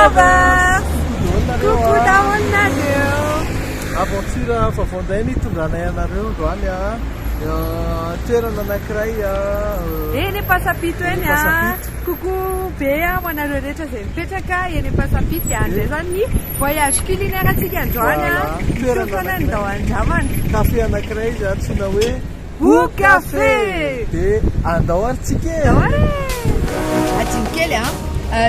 Lovers! Coucou daholo nareo! Aventure vaovao indray ny hitondranay anareo androany a. Toerana anankiray Eny Ampasampito eny a. Coucou be ho anareo rehetra izay mipetraka eny Ampasampito dia andray izany ny voyage culinaire antsika androany a. Toerana ndao andramana. Café anankiray izay antsoina hoe Bout Café! Dia andao ary tsika e! Andao ary e! Adino kely an!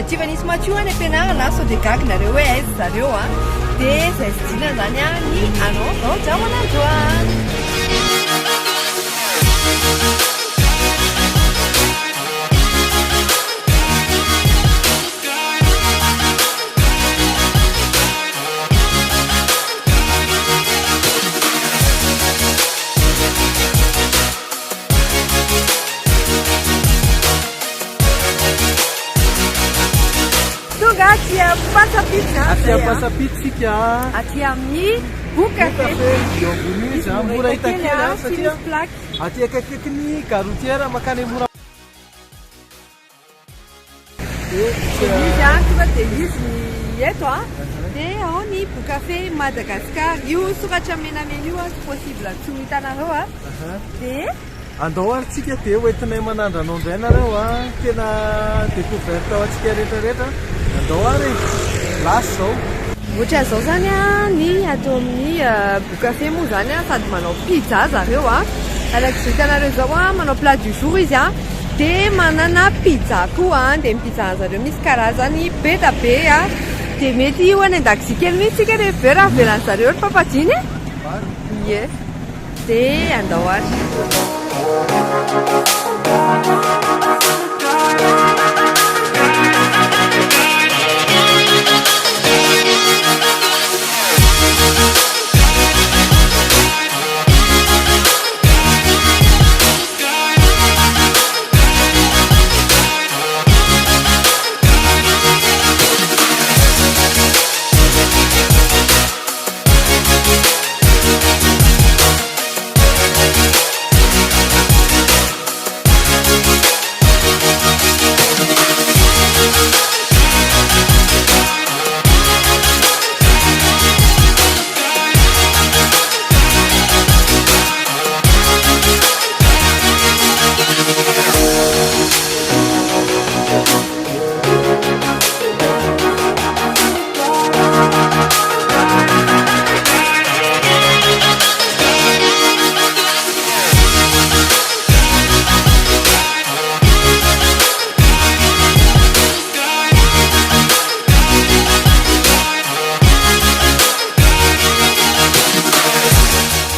Tiffany sy Mathieu any am-pianarana sao dia gaga nareo hoe aiza zareo an! Dia izay sy Dina izany an ny anao andao andramana androany! Tonga aty Ampasampito izany Aty izay a. Ampasampito isika. Aty amin'ny Bout Café. Eo ambony io izy a, mora hita kely a, Tsy satria misy plaque. aty akaikikaikin'ny gare routière mankany Mora. Dia izy an, tonga dia izy ny eto an, dia ao ny Bout Café Madagascar. Io soratra menamena io an, tsy possible tsy ho hitanareo an. Dia. Andao ary tsika dia ho entinay manandrana ao indray nareo an, tena découverte ho antsika rehetra rehetra, andao ary e, lasa izao. Ohatran'izao izany an ny ato amin'ny Bout Café moa izany an, sady manao pizza zareo an, araka izao hitanareo izao an, manao plat du jour izy an. Dia manana pizza koa an, dia ny pizza an'zareo misy karazany be da be an, dia mety ho any an-dakozia kely mihitsy tsika rehefa avy eo raha avelan'zareo ry papa Diny e! Ie, dia andao ary.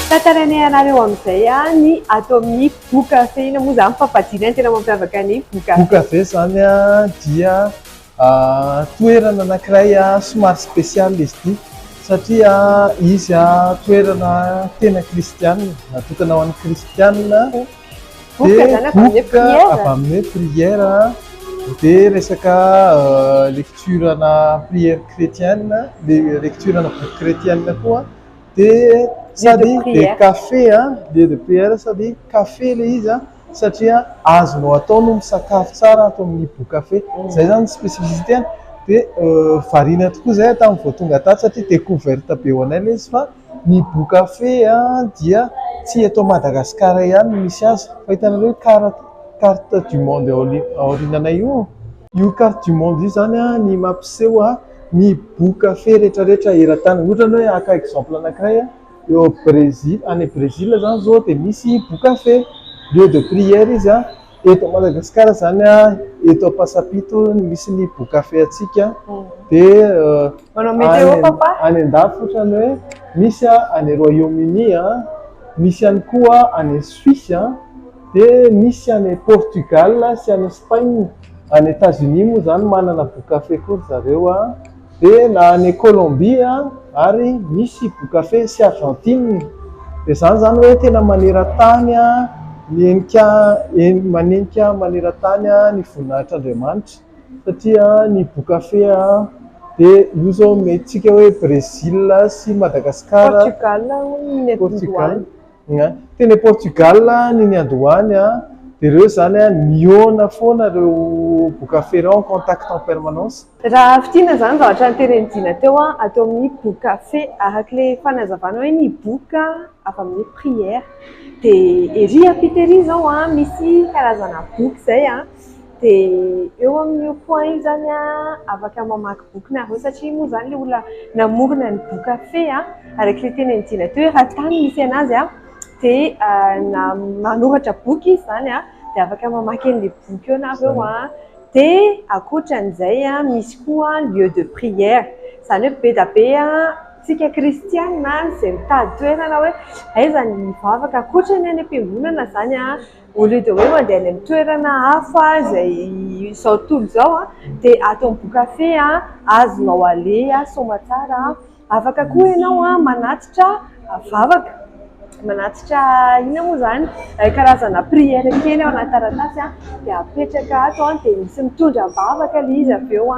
Tantarainay anareo amin'izay ny ato amin'ny Bout Café. Inona moa izany fampadiana ny tena mampiavaka ny Bout Café? Bout Café izany dia toerana anankiray somary spécial izy ity satria izy toerana tena kristianina, natokana ho an'ny kristianina. Book zany avy amin'ny hoe prière. Avy amin'ny hoe prière dia resaka lecture-na prière chrétienne, lecture-na boky chrétienne koa dia sady dia café lieu de prière sady café ilay izy satria azonao atao no misakafo tsara ato amin'ny Book Café. Izay izany ny spécificité-ny. Dia variana tokoa izahay tamin'ny vao tonga tato satria découverte be ho anay ilay izy fa Ny Bout Café dia tsy eto Madagasikara ihany no misy azy fa hitanareo io carte carte du monde aoriananay io? Io carte du monde io izany ny mampiseho ny Bout Café rehetrarehetra eran-tany. Ohatra ny hoe haka exemple anankiray eo Brésil, any Brésil izany izao dia misy Bout Café, lieu de prière izy. Eto Madagasikara izany, eto Ampasampito no misy ny Bout Café antsika dia Manao météo papa? Any an-dafy ohatran'ny hoe misy any Royaume-Uni, misy ihany koa any Suisse, dia misy any Portugal sy any Espagne. Any Etats-Unis moa izany manana Bout Café koa ry zareo, dia na any Colombie ary misy Bout Café sy Argentine. Dia izany izany hoe tena maneran-tany mihenika manenika maneran-tany ny voninahitr'Andriamanitra. Satria ny Bout Café dia io zao metintsika hoe Brésil sy Madagascar. Portugal hono ny niandohany. Teny Portugal ny niandohany. Dia ireo zany a mihaona foana ireo Bookafé ireo, en contact en permanence. Raha fintinina zany zavatra notenen'i Dina teo a, atao amin'ny Bookafé, araka ilay fanazavana hoe ny book avy amin'ny prière. Dia ery ampita ery izao a misy karazana boky izay a, dia eo amin'io coin io zany a afaka mamaky boky nareo, satria moa zany ilay olona namorona ny Bookafé a, araka ilay tenen'i Dina teo hoe raha tany misy anazy a, dia na manoratra boky izy zany a, dia afaka mamaky an'ilay boky eo nareo a. Dia ankoatran'izay a misy koa lieu de prière, izany hoe be dia be a tsika kristianina izay mitady toerana hoe aiza ny mivavaka ankoatra ny any am-piangonana zany a, au lieu de hoe mandeha any amin'ny toerana hafa izay izao tontolo izao a, dia ato amin'ny Bookafé a azonao aleha soamantsara. Afaka koa ianao a manatitra vavaka, manatitra inona moa zany, karazana prière kely ao anaty taratasy a, dia apetraka ato a, dia misy mitondra am-bavaka ilay izy avy eo a,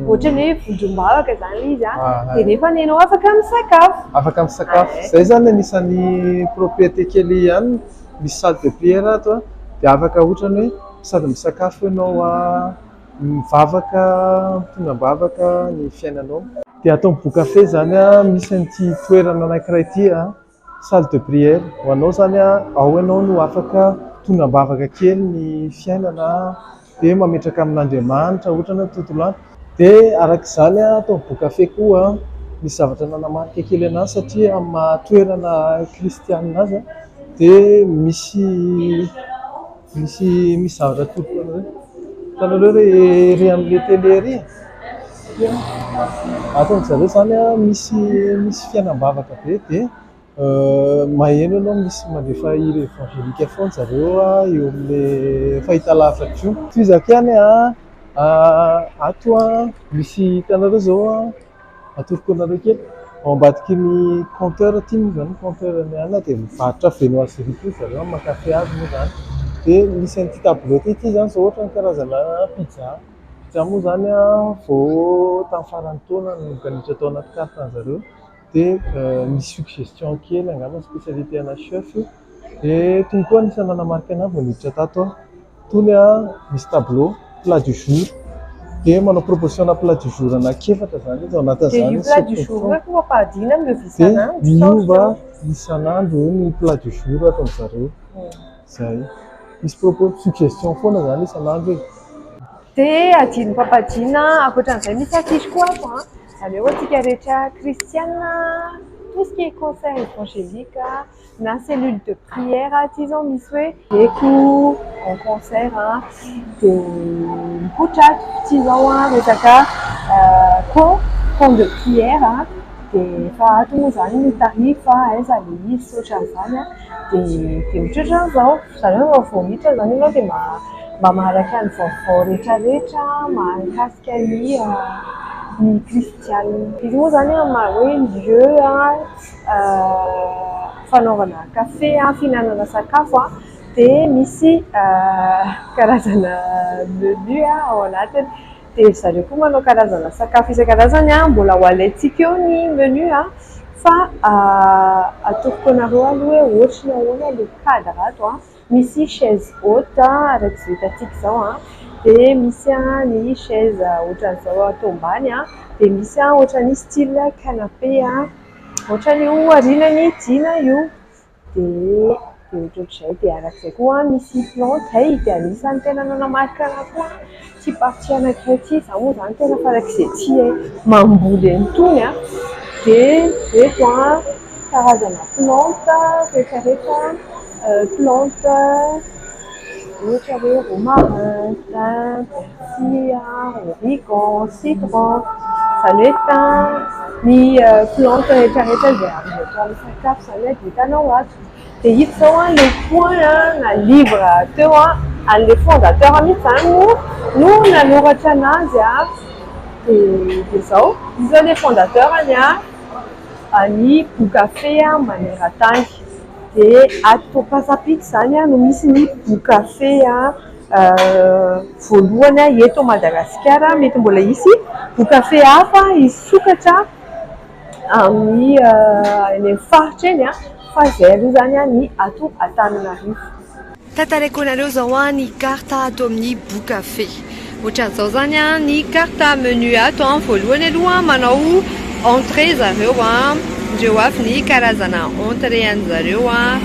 ohatrany hoe vondrom-bavaka zany ilay izy a, dia nefa ianao afaka misakafo. Afaka misakafo. Izay zany anisan'ny propriété kely ihany, misy salle de prière ato a, dia afaka ohatrany hoe sady misakafo ianao a, mivavaka, mitondra am-bavaka ny fiainanao. Dia ato amin'ny Bookafé zany a misy an'ity toerana anankiray ity a, salle de prière. Ho anao zany a, ao ianao no afaka mitondra am-bavaka kely ny fiainana, dia mametraka amin'Andriamanitra ohatra hoe tontolo andro. Dia araka izany a, ato amin'ny Bookafé koa misy zavatra nanamarika kely anazy, satria amin'ny maha toerana kristianina azy a, dia misy zavatra atolotro anareo. Hitanareo re ery amin'ilay télé ery? Ato amin-jareo zany a misy fiainam-bavaka be, dia maheno ianao misy mandefa hira évangélique foana zareo a eo amin'ilay fahitalavitra io. Tohizako ihany a, ato a misy, hitanareo zao a, atoroko anareo kely ao ambadiky ny compteur ity moa zany, compteur ny anona dia mivarotra viennoiserie koa zareo amin'ny maha-café azy moa zany. Dia misy an'ity tableau ity, ity zany zao ohatra ny karazana pizza. Pizza moa zany a vao tamin'ny faran'ny taona nanomboka niditra tao anaty carte an'zareo, dia misy suggestion kely angamba spécialité ana chef io. Dia itony koa anisan'ny nanamarika anahy vao niditra tato aho. Itony a misy tableau plat du jour, dia manao proposition ana plat du jour anankiefatra zany izy ao Dia anatin'izany. Io plat du jour io efa mampahadina miova Dia isan'andro sa miova ohatran'ny isan'andro ny plat du jour ato amin'zareo. Zay. Misy propos suggestion foana zany isan'andro e. Dia adino papadina, ankoatran'izay misy affiche koa ato a, izany hoe ho antsika rehetra kristianina, tout ce qui est concert évangélique na cellule de prière, aty izao misy hoe eko en concert a, dia mipoitra ato ity izao a resaka camp de prière a, dia efa ato moa zany ny tarif, aiza ilay izy sy ohatran'izany a, dia ohatrohatran'izao, izany hoe vao miditra zany ianao dia mba maharaka ny vaovao rehetrarehetra mahakasika ny kristianina. Izy moa zany a maha hoe lieu a fanaovana kafe a, fihinanana sakafo a, dia misy karazana menu ao anatiny. Dia zareo koa manao karazana sakafo isan-karazany a, mbola ho alaintsika eo ny menu a, fa atoroko anareo aloha hoe ohatry ny ahoana ilay cadre ato a. Misy chaise haute araka izay hitantsika izao a, dia misy ny chaise ohatran'izao ato ambany a, dia misy ohatran'ny style canapé a, ohatran'io aorianan'ny Dina io. Dia ohatrohatr'izay, dia arak'izay koa misy plante hay, dia anisan'ny tena nanamarika anahy koa ity partie anankiray ity. Izaho moa izany tena farak'izay tia mamboly an'itony a. Dia ireto a karazana plante rehetrarehetra, plante ohatra hoe romarin, thym, persil, origan, citron, izany hoe thym, ny plante rehetrarehetra izay azo atao amin'ny sakafo izany dia hitanao ato. Dia ito izao a ilay point na livre teo a, an'ilay fondateur mihitsy izany no nanoratra anazy a. Dia izao, io izao ilay fondateur ny a ny Bookafé maneran-tany. Dia ato Ampasampito izany no misy ny Bookafé voalohany eto Madagasikara. Mety mbola hisy Bookafé hafa hisokatra amin'ny any amin'ny faritra eny a, fa izay aloha izany ny ato Antananarivo. Tantaraiko anareo zao a ny carte ato amin'ny Bookafé. Ohatran'izao zany a ny carte menu ato a. Voalohany aloha, manao entrée zareo a. Indreo avy ny karazana entrée an'zareo a: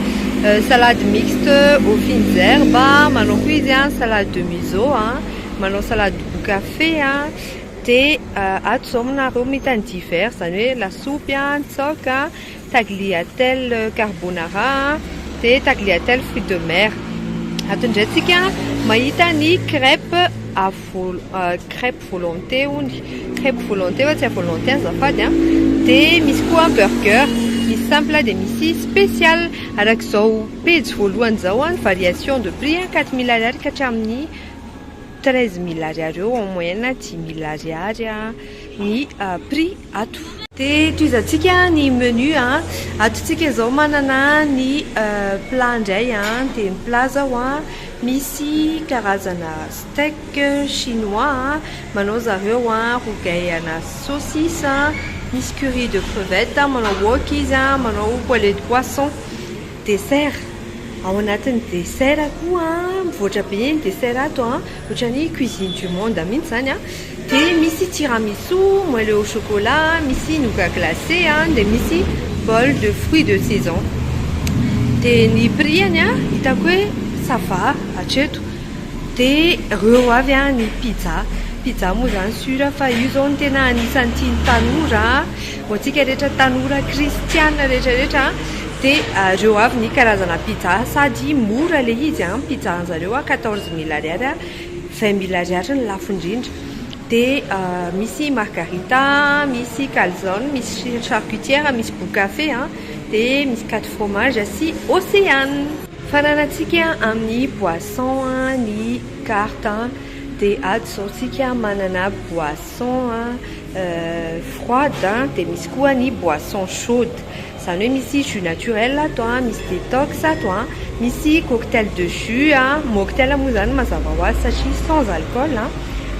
salade mixte aux fines herbes, manao koa izy a salade de miso a, manao salade Bookafé a. Dia ato zao nareo mahita ny divers, zany hoe lasopy a, tsoka, tagliatelle carbonara, dia tagliatelle fruits de mer. Ato indray tsika mahita ny crêpe à crêpe volonté ony, crêpe volonté fa tsy à volonté azafady a. Dia misy koa burger, misy simple dia misy spécial. Arak'izao pejy voalohany zao a, ny variation de prix a, 4000 ariary ka hatramin'ny 13 000 ariary eo, en moyenne 10 000 ariary a ny prix ato. Dia tohizantsika ny menu a. Ato tsika zao manana ny plat indray a. Dia ny plat zao a, misy karazana steak chinois a, manao zareo a rougail ana saucisse, misy curry de crevette, manao wok izy a, manao poêlée de poisson. Dessert, ao anatin'ny dessert koa mivoatra be ny dessert ato a, ohatrany cuisine du monde mihitsy zany a. Dia misy tiramisu moelleux au chocolat, misy nougat glacé a, dia misy bol de fruits de saison. Dia ny prix any a, hitako hoe ça va hatreto. Dia reo avy a ny pizza. Pizza moa zany sûr fa io zao no tena anisan'ny tiany tanora ho antsika rehetra, tanora kristiana rehetrarehetra. Dia reo avy ny karazana pizza, sady mora le izy a. Pizza an'zareo a, 14 000 ariary a, 20 000 ariary ny lafo indrindra. Dia misy margarita, misy calzone, misy charcutière, misy Bookafé a, dia misy quatre fromage sy océane. Faranantsika amin'ny boisson a ny carte. Dia ato zao tsika manana boisson a froide, dia misy koa ny boisson chaude, zany hoe misy jus naturel ato a, misy détox ato a, misy cocktail de jus a, mocktail moa zany mazava ho azy satria sans alcool a.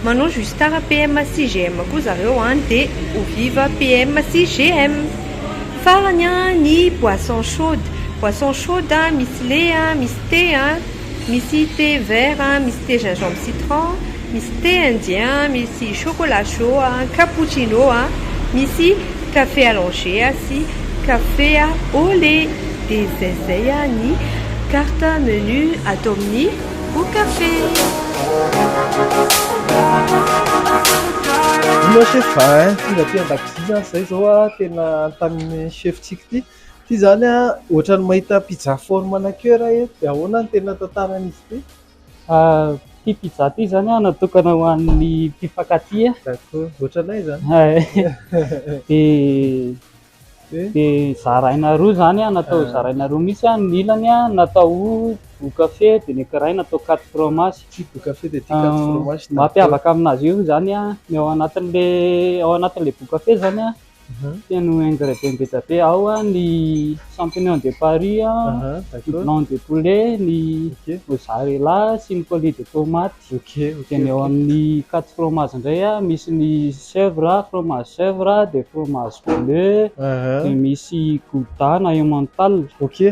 Manao jus Star PM sy GM koa zareo a, dia Eau Vive PM sy GM. Farany a ny boisson chaude. Boisson chaude a, misy lait a, misy thé a, misy thé vert a, misy thé gingembre citron, misy thé indien, misy chocolat chaud a, cappuccino a, misy café allongé a sy café au lait. Dia zay zay a ny carte menu atao amin'ny Bookafé. Ino chef a, tonga aty an-dakozia zany zay zao a, tena tamin'ny chef-tsika ty. Ty zany a, ohatran'ny mahita pizza forme ana cœur eto, dia ahoana ny tena tantaran'izy ity? Ty pizza ty zany a, natokana ho an'ny mpifankatia. D'accord, ohatranay zany. Dia zaraina roa zany a, natao zaraina roa mihitsy a. Ny ilany a natao Bookafé, dia ny anankiray natao quatre fromage. Ty Bookafé, dia ty quatre fromage. Mampiavaka aminazy io zany a, ny ao anatin'le Bookafé zany a, feno ingrédient be dia be ao a: ny champignon de Paris a, ny blanc de poulet, ny mozzarella sy ny coulis de tomate. Dia ny ao amin'ny quatre fromage indray a, misy ny chèvre, fromage chèvre, dia fromage bleu, dia misy gouda na emmental. Ok,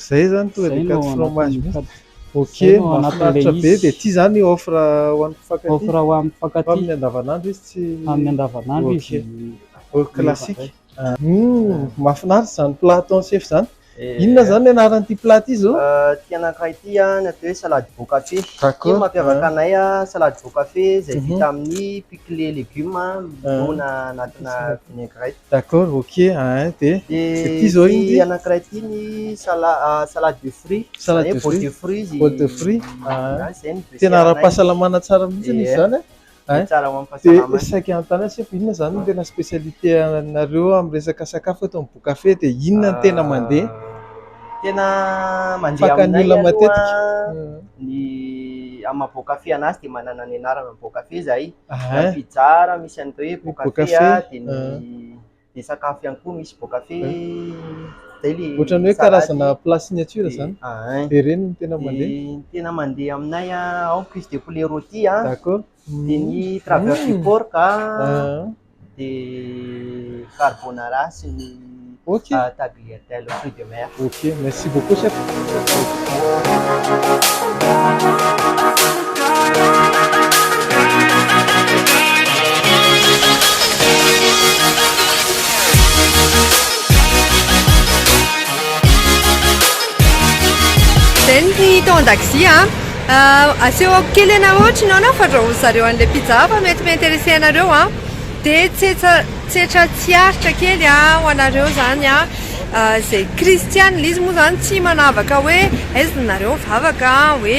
zay zany tonga Zay dia no quatre ao fromage anatin'ny mihitsy. Ok, zay no ao mahafinaritra anatin'ilay be. izy. Dia ty zany offre ho an'ny mpifankatia. Offre ho an'ny Fa mpifankatia. amin'ny andavanandro izy tsy Amin'ny andavanandro izy. Oh, classique. Mahafinaritra zany plat ataon'ny chef zany. Inona zany ny anaran'ity plat ity zao? Ty anankiray ity a, ny atao hoe salade Bookafé. D'accord. Ty mampiavaka anay a, salade Bookafé izay vita amin'ny pickles légumes milona anatina vinaigrette. D'accord, ok. Ah, dia Dia ty zao iny ty ty? anankiray ity ny salade de fruits. Salade Zany de hoe bol fruits. de fruits izy. Bol de fruits. Ah. Zany zay ny Tena dessert anay. ara-pahasalamana tsara mihitsy izy zany e. Dia tsara ho an'ny Dia fahasalamana. saika anontany chef, inona zany no tena spécialité anareo amin'ny resaka sakafo eto amin'ny Bookafé, dia inona no tena mandeha? Tena mandeha Fakan'ny aminay olona aloha matetika. ny amin'ny maha Bookafé anazy, dia manana ny anarana Bookafé zahay. Ah, Pizza raha misy an'ireo hoe Bookafé Bookafé, a, dia ny dia sakafo ihany koa misy Bookafé. Zay le Ohatran'ny hoe salade. Karazana plat signature Dia zany. Ah, Dia ireny no tena mandeha. Dia tena mandeha aminay a, ao ny cuisse de poulet rôti a, D'accord. dia ny travers du porc a, Ah, dia carbonara sy ny Ok. Tagliatelle aux fruits de mer. Ok, merci beaucoup chef. Zay ny tao an-dakozia a. Asehoko kely anareo ohatry ny ahoana ny fandrahoan zareo an'ilay pizza fa mety mi-intéresser anareo a. Dia tsetsa tsetra tsy aritra kely a ho anareo zany a izay kristiana. Ilay izy moa zany tsy manavaka hoe aiza nareo mivavaka hoe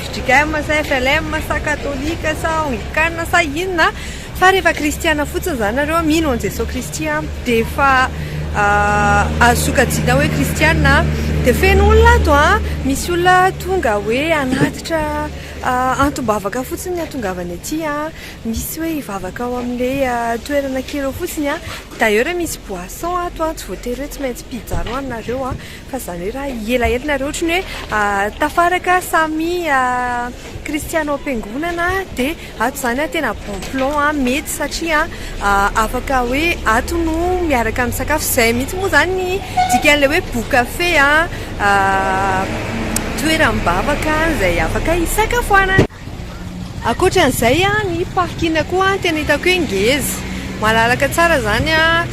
fjkm sa flm sa katolika sa anglikana sa inona fa rehefa kristiana fotsiny zany nareo mino an'i Jesoa Kristy a dia efa azo sokajiana hoe kristiana. Dia feno olona ato a, misy olona tonga hoe hanatitra antom-bavaka fotsiny ny hahatongavany aty a, misy hoe hivavaka ao amin'ilay toerana kely eo fotsiny a. D'ailleurs misy boisson ato a, tsy voatery hoe tsy maintsy pizza no haninareo a, fa izany hoe raha elaela nareo ohatry ny hoe tafaraka samy kristiana ao am-piangonana dia Ato izany an tena bon plan an, mety satria afaka hoe ato no miaraka misakafo, izay mihitsy moa izany ny dikan'ilay hoe bokafe an, toeram-bavaka izay afaka hisakafoanana. Ankoatran'izay an, ny parking koa tena hitako hoe ngeza, malalaka tsara izany an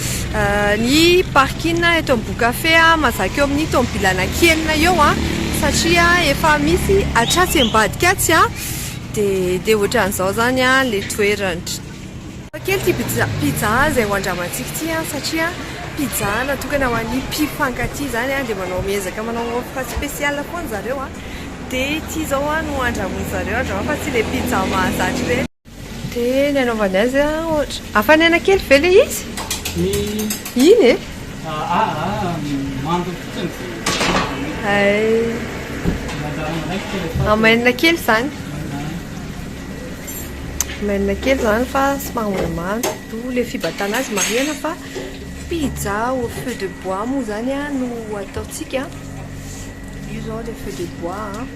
ny parking eto amin'ny bokafe an, mahazaka eo amin'ny tomobile anaky enina eo an, satria efa misy hatratsy ambadika atsy an. Dia dia ohatran'izao zany an le toerana. Kely ity pizza pizza izay ho andramantsika ity an satria pizza natokana ho an'ny mpifankatia izany an dia manao miezaka manao offre spéciale foana zareo an. Dia ity izao an no andramoin zareo androany fa tsy ilay pizza mahazatra ireny. Dia ny anaovany azy an ohatra, hafanaina kely ve ilay izy? Ny. Iny e? Aa mando fotsiny dia. Hay. Hamainina kely izany. Hamainina kely izany fa somary mbola mando ilay fibatana azy. Marihana fa pizza au feu de bois moa izany no ataontsika. Io izao ilay feu de bois an.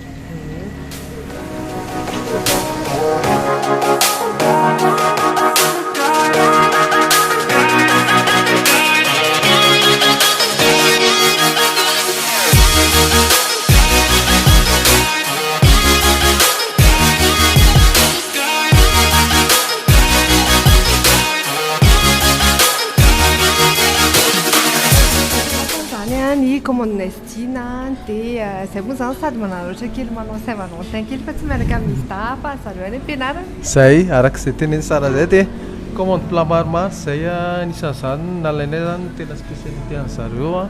Zany ny commande-nay Dina dia izay moa izany sady manararaotra kely manao Saint Valentin kely fa tsy miaraka amin'izy dahy fa zareo any am-pianarana. Izay, araka izay tenenin'i Sarah izay dia commande plat maromaro izay anisan'izany ny nalainay izany no tena spécialité an'zareo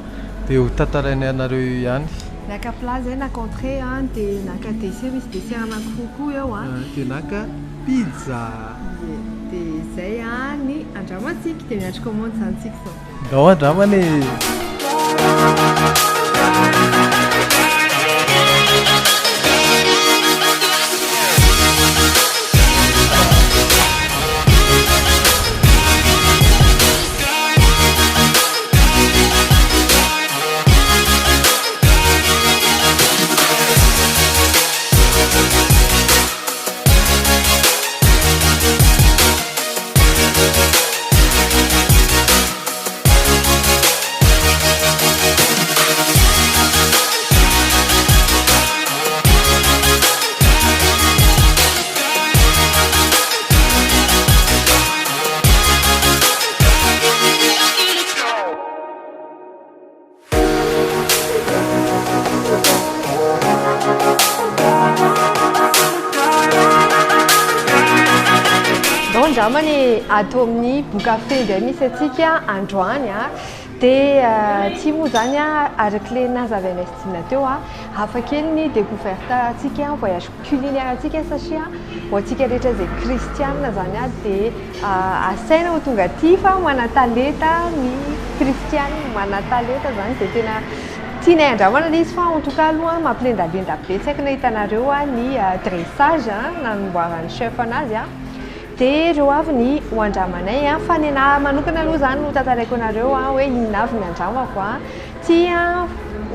dia ho tantarainay anareo eo ihany. Naka plat izay, naka entrée dia naka dessert, misy dessert anankiroa koa eo. Dia naka pizza. Ie, dia izay ny andramantsika, dia miandry commande izany tsika izao. Ndao andramana e! Ndao andramana e, ato amin'ny Bokafe indray misy antsika androany a. Dia ity moa izany a, araka ilay nazavainay sy Dina teo a, hafa kely ny découverte antsika, voyage culinaire antsika satria ho antsika rehetra izay kristianina izany a dia Asaina ho tonga aty fa manan-talenta ny kristianina, manan-talenta izany dia tena tianay handramana ilay izy fa en tout cas aloha mampilendalenda be, tsy haiko na hitanareo ny dressage nanomboaran'ny chef anazy dia ireo avy ny ho andramanay fa ny anahy manokana aloha izany no tantaraiko anareo hoe inona avy ny andramako, ity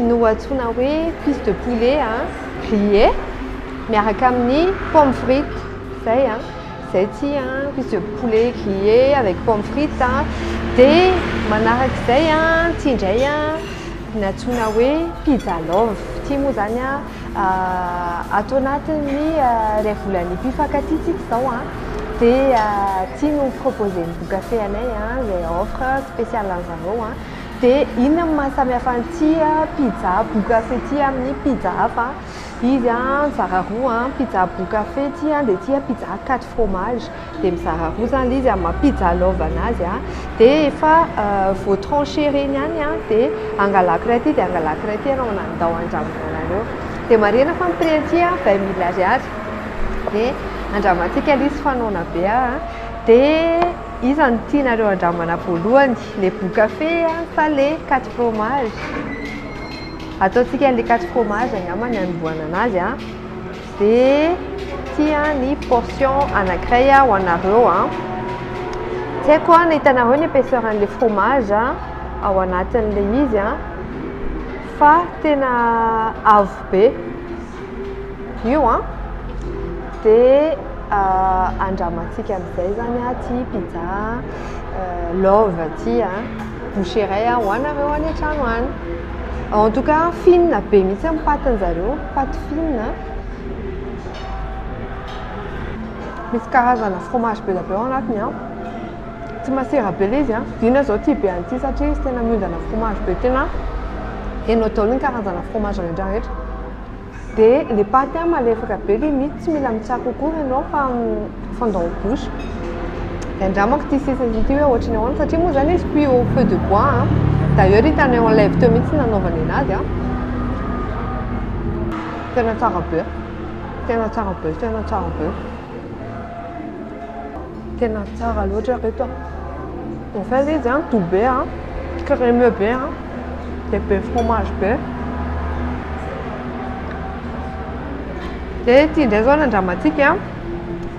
no antsoina hoe cuisse de poulet grillé miaraka amin'ny pomme frite, izay. Zay ty an, cuisse de poulet grillé avec pomme frite an. Dia manarak'izay ity indray nantsoina hoe Pizza Love. Ity moa izany ato anatin'ny iray volan'ny mpifankatia tsika izao dia ity no proposer-n'ny Bookafé anay izay offre spéciale an'zareo. Dia inona no mahasamihafa an'ity pizza Bookafé ity amin'ny pizza hafa? Izy mizara roa, pizza Bookafé ity dia ity pizza quatre fromages. Dia mizara roa izany ilay izy amin'ny maha pizza love anazy dia efa voatranché ireny ihany dia angalako iray ity dia angalako iray ity ianao nandao andramana anareo. Dia marihina fa ny prix an'ity 20 000 ariary. Dia andramantsika ilay izy fa noana be aho. Dia iza no tianareo andramana voalohany? Ilay Bookafé sa ilay quatre fromages? Ataontsika ilay quatre fromages angamba ny hanombohana anazy. Dia ity ny portion anankiray ho anareo. Tsy haiko na hitanareo ny épaisseur an'ilay fromage ao anatin'ilay izy fa tena avo be io. Dia andramantsika amin'izay izany ity pizza love ity. Bouchée iray ho anareo any an-trano any. En tout cas fine be mihitsy ny patin-jareo, paty fine. Misy karazana fromage be dia be ao anatiny. Tsy masira be ilay izy. Dina izao tia be an'ity satria izy tena miondana fromage be, tena heno daholo ny karazana fromage rehetra rehetra. Dia ilay paty malefaka be limite tsy mila mitsako akory ianao fa fondant en bouche. Dia andramako ity sisiny ity hoe ohatran'ny ahoana satria moa izany izy cuit au feu de bois. D'ailleurs hitanay en live teo mihitsy nanaovany anazy. Tena tsara be. Tena tsara be, tena tsara be. Tena tsara loatra ireto. En fait izy doux be, crémeux be, dia be fromage be. Dia ity indray izao no andramantsika.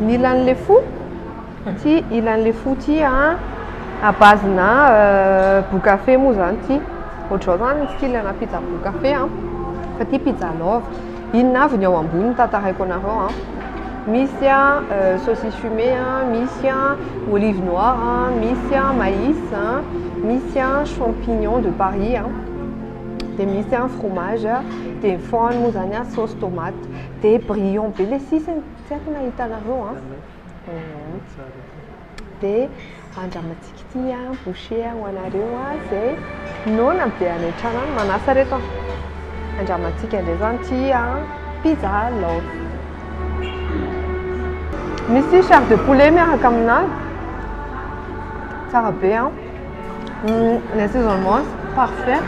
Ny ilan'ilay fo, ity ilan'ilay fo ity à base-na Bookafé moa izany ity. Ohatr'izao izany ny style-na pizza Bookafé fa ity pizza love. Inona avy ny ao ambony tantaraiko anareo. Misy saucisse fumée, misy olive noire, misy maïs, misy champignon de Paris, dia misy fromage, dia ny fond moa izany sauce tomate, dia brillant be ilay sisiny, tsy haiko na hitanareo. Dia andramantsika ity bouchée ho anareo izay noana be any an-trano any, manasa reto aho. Andramantsika indray izany ity pizza love. Misy chair de poulet miaraka aminazy. Tsara be. Ny assaisonnement parfait.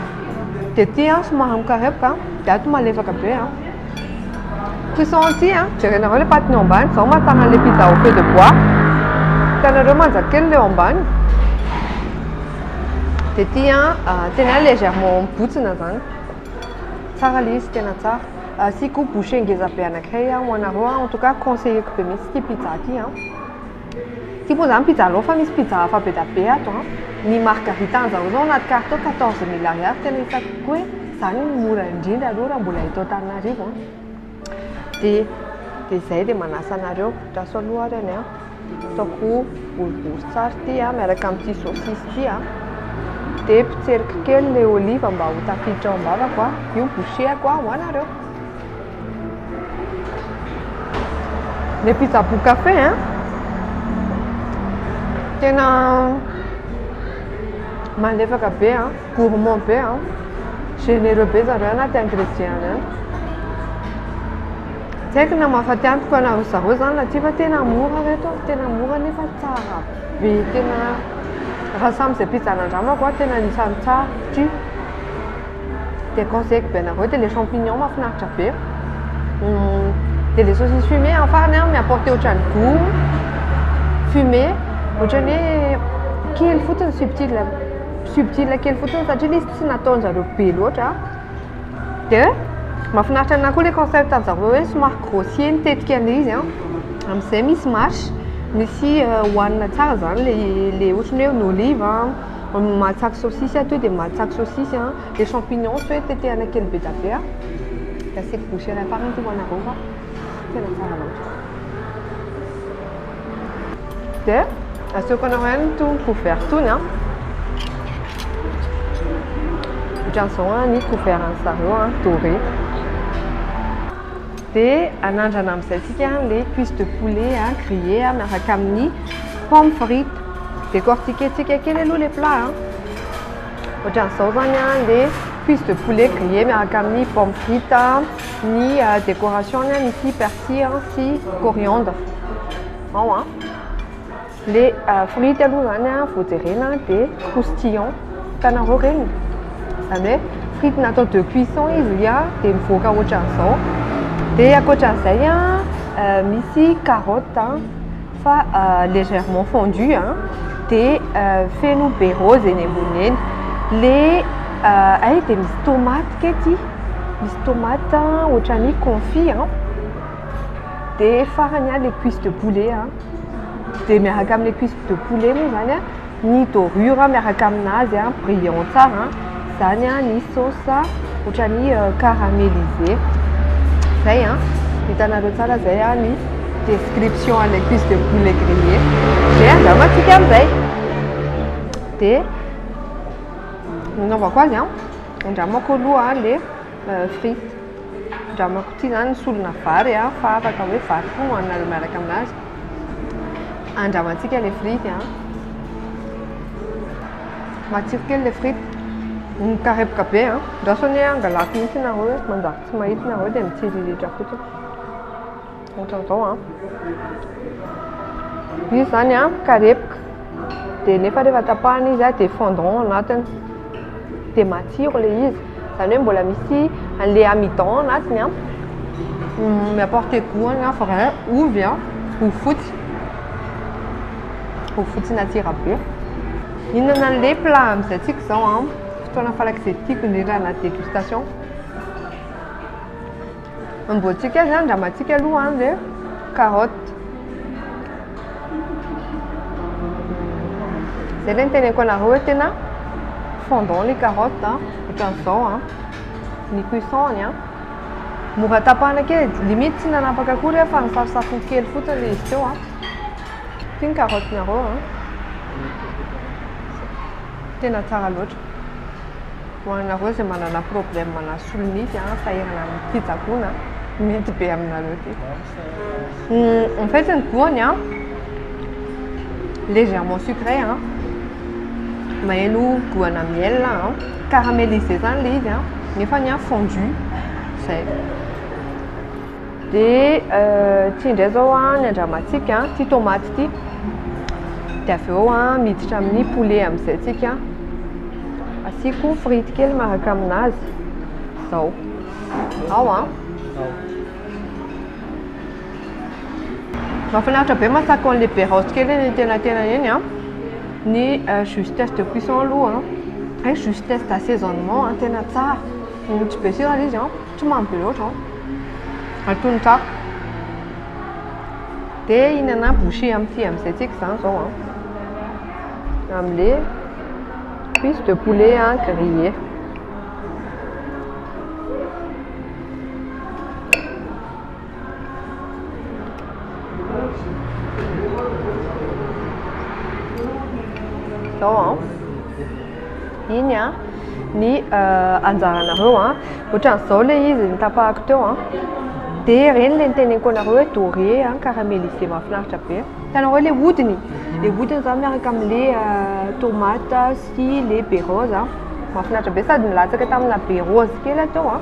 Dia ity somary mikarepoka, dia ato malefaka be. Cuisson ity, jerenareo ilay patiny ao ambany, izao mahatsara an'ilay pizza au feu de bois. Hitanareo manja kely ilay ao ambany. Dia ity tena légèrement mibotsina izany. Tsara ilay izy, tena tsara. Asiako bouchée ngeza be anankiray ho anareo. En tout cas conseilleko be mihitsy ity pizza ity. Ity moa izany pizza love fa misy pizza hafa be dia be ato. Ny margarita an'zareo izao anaty carton 14 000 ariary, tena hitako koa hoe izany no mora indrindra aloha raha mbola eto Antananarivo. Dia izay dia manasa anareo. Andraso aloha ary any. Ataoko boribory tsara ity miaraka amin'ity saucisse ity. Dia potseriko kely ilay olive mba ho tafiditra ao am-bavako. Io bouchée-ko ho anareo. Ilay pizza Bookafé tena malefaka be, gourmand be, généreux be zareo anaty ingrédients-ny any. Tsy haiko na mahafaty antoka anareo zareo izany na tsia fa tena mora ireto, tena mora nefa tsara be, tena raha samy izay pizza nandramako tena anisan'ny tsara ity. Dia conseilleko be anareo dia ilay champignon mahafinaritra be. Dia ilay saucisse fumée amin'ny farany mi-apporter ohatran'ny goût fumé, ohatran'ny hoe kely fotsiny subtil, subtil kely fotsiny satria ilay izy tsy nataon-jareo be loatra. Dia mahafinaritra anahy koa ilay concept an-jareo hoe somary grossier ny tetika an'ilay izy. Amin'izay misy mâche, misy hohanina tsara izany ilay ohatran'ny hoe ny olive. Mahatsako saucisse ato dia mahatsako saucisse, les champignons tsy hoe tetehana kely be dia be. Dia asiako bouchée iray farany ity ho anareo fa tena tsara loatra. Dia asehoko anareo ihany itony couvert itony. Ohatran'izao a ny couvert-ny zareo a, doré. Dia anandrana amin'izay tsika le cuisse de poulet a grillé a miaraka amin'ny pomme frite. Décortiquer-tsika kely aloha le plat a. Ohatran'izao zany a le cuisse de poulet grillé miaraka amin'ny pomme frite a. Ny décoration-ny a misy persil sy coriandre. Ao a. Le frite aloha zany a vao jerena dia croustillant. Hitanareo ireny? Izany hoe frite natao deux cuissons izy a dia mivoaka ohatran'izao. Dia ankoatran'izay a misy carotte fa légèrement fondu a, dia feno baie rose eny amboniny eny. Le ay dia misy tomate kay ity, misy tomate ohatran'ny confit a. Dia farany a le cuisse de poulet a. Dia miaraka amin'ilay cuisse de poulet moa zany a, ny dorure miaraka aminazy a, brillant tsara zany a, ny sauce ohatran'ny caramélisé. Zay a, hitanareo tsara zay a ny description an'ilay cuisse de poulet grillé. Dia andramantsika amin'izay. Dia nanaovako azy a, andramako aloha le frite. Andramako ity zany solona vary a, fa afaka hoe vary koa no hohaninareo miaraka aminazy. Andramantsika le frite a. Matsiro kely le frite. Mikarepoka be a. Andraso anie angalako mihitsy nareo hoe manjary tsy mahitsy nareo dia mitsiriritra fotsiny. Ohatran'izao a. Izy zany a mikarepoka. Dia nefa rehefa tapahana izy a dia fondant ao anatiny. Dia matsiro le izy. Izany hoe mbola misy an'le amidon ao anatiny a. Mi-apporter goût any a vrai ovy a, ovy fotsy. Ovy fotsy natsira be. Mihinana an'le plat amin'izay tsika izao a. Fotoana farak'izay tiako indrindra anaty dégustation. Amboatsika azy andramantsika aloha le carotte. Zay le niteneniko anareo hoe tena fondant le carotte a, ohatran'izao a. Ny cuisson-ny a. Mora tapahana kely, limite tsy nanapaka akory aho fa nisafosafo kely fotsiny le izy teo a. Ity ny carotte-nareo a. Tena tsara loatra. Ho anareo izay manana problème na solonify a, sahirana amin'ny fitsaboana, mety be aminareo ity. En fait ny goût-ny a, légèrement sucré a, maheno goût-na miel a, caramélisé zany le izy a, nefa ny a fondu, zay. Dia ity indray zao a ny andramantsika, ity tomate ity. Dia avy eo a miditra amin'ny poulet amin'izay tsika. Asiako frite kely miaraka aminazy. Zao. Ao a. Mahafinaritra be matsako an'ilay baie rose kely eny antenatenany eny a. Ny justesse de cuisson aloha a, justesse d'assaisonnement a, tena tsara. Tsy be sira ilay izy a, tsy mamy be loatra a. Antonony tsara. Dia hihinana bouchée amin'ity amin'izay tsika izany izao a. Amin'ilay cuisse de poulet a grillé. Zao a. Iny a ny anjaranareo a. Ohatran'izao ilay izy notapahako teo a. Dia ireny ilay niteneniko anareo hoe doré a, caramélisé mahafinaritra be. Hitanareo ilay hodiny? Ilay hodiny izany miaraka amin'ilay tomate sy ilay baie rose a. Mahafinaritra be sady nilatsaka tamina baie rose kely aho teo a.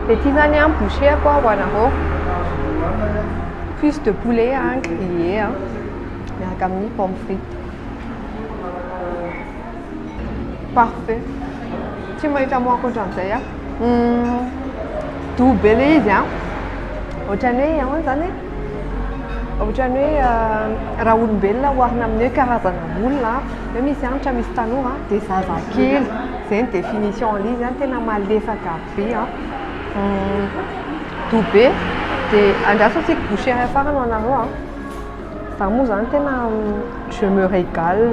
Dia ity izany a bouchée-ko ho anareo. Cuisse de poulet a grillé a miaraka amin'ny pomme frite. Parfait. Tsy mahita mot ankoatran'izay aho. Doux be ilay izy a. Ohatran'ny hoe ahoana izany e? Ohatran'ny hoe raha olombelona oharina amin'ny hoe karazana olona hoe misy antitra misy tanora dia zazakely. Izay ny définition an'ilay izy a, tena malefaka be a. Doux be. Dia andraso asiako bouchée iray farany ho anareo a. Za moa zany tena je me régale.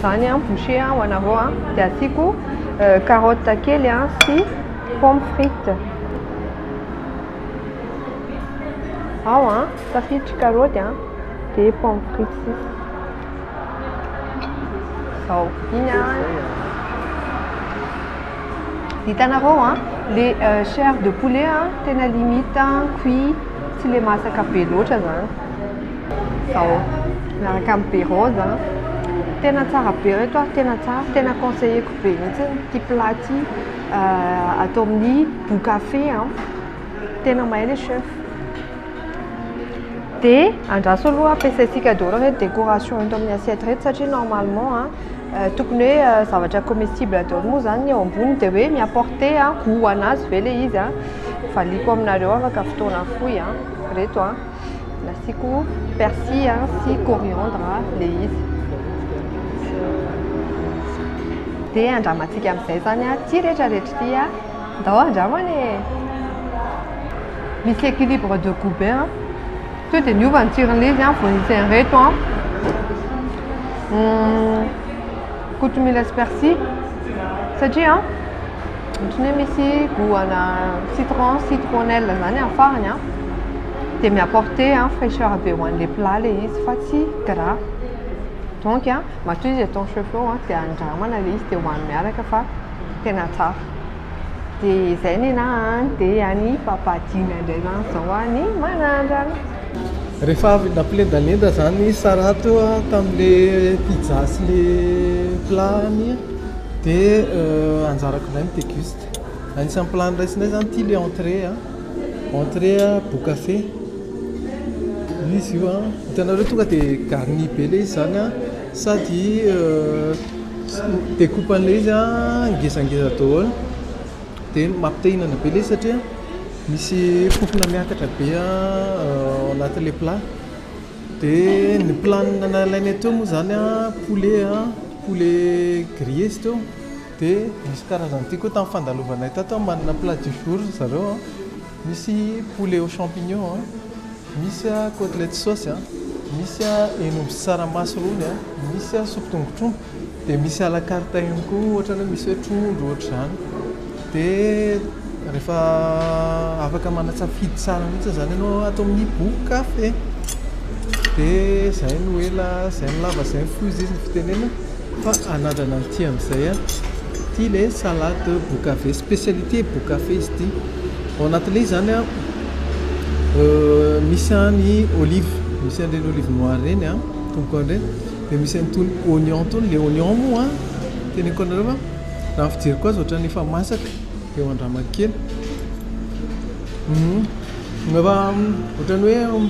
Zany a bouchée ho anareo a. Dia asiako carotte kely a sy pomme frite. Ao a, tafiditra carotte a, dia pomme frite sisa. Zao, iny a. Hitanareo a, le chair de poulet a, tena limite cuit, tsy le masaka be loatra zany. Zao, miaraka amin'ny baie rose a. Tena tsara be reto a, tena tsara, tena conseilleko be mihitsy ity plat ity atao amin'ny Bookafé a. Tena mahay le chef. Dia andraso aloha ampiasaintsika daholo ireto décoration eto amin'ny assiette ireto satria normalement a tokony hoe zavatra comestible daholo moa zany ny eo ambony, dia hoe mi-apporter goût anazy ve le izy a. Valiako aminareo afaka fotoana fohy a. Reto a, nasiako persil a sy coriandre le izy. Dia andramantsika amin'izay zany a ty rehetrarehetra ty a. Ndao andramana e. Misy équilibre de goût be a. Tonga dia niova ny tsiron'ilay izy a, vao nisy an'ireto a. Kotomila sy persil satria ohatran'ny hoe misy goût ana citron, citronnelle zany amin'ny farany a. Dia mi-apporter fraîcheur be ho an'ilay plat ilay izy fa tsy gras. Donc a, matoa izy atao chef eo a, dia andramana ilay izy dia hohanina miaraka fa tena tsara. Dia izay ny anahy, dia any Papadina indray zany zao any manandrana. Rehefa avy nampilendalenda zany Sarah teo a tamin'le pizza sy le plat-ny, dia anjarako indray mi-déguste. Anisan'ny plat noraisinay zany ity le entrée a, entrée Bookafé. Izy io a, hitanareo tonga dia garni be le izy zany a, sady découpe an'ilay izy a ngezangeza daholo, dia mampite hihinana be ilay izy satria misy fofona miakatra be ao anatin'ilay plat. Dia ny plat nalainay teo moa zany a, poulet a, poulet grillé izy teo, dia misy karazany ity koa tamin'ny fandalovanay tato manana plat du jour ry zareo a, misy poulet aux champignons a, misy côtelette sauce a, misy hen'omby sy tsaramaso rony a, misy soupe tongotr'omby, dia misy à la carte ihany koa ohatra hoe misy hoe trondro ohatr'izany. Dia rehefa afaka manatsafidy tsara mihitsy zany ianao ato amin'ny Bookafé. Dia zay no ela, zay no lava, zay no fohy izy ny fitenena fa anandrana an'ity amin'izay a. Ity le salade Bookafé, spécialité Bookafé izy ity. Ao anatin'ilay izy zany a, misy ny olive, misy an'ireny olive noire ireny a, tompoko an'ireny, dia misy an'itony oignon itony, le oignon moa a, teneniko anareo fa raha ny fijeriko azy ohatran'ny efa masaka, dia ho andramako kely. Efa ohatran'ny hoe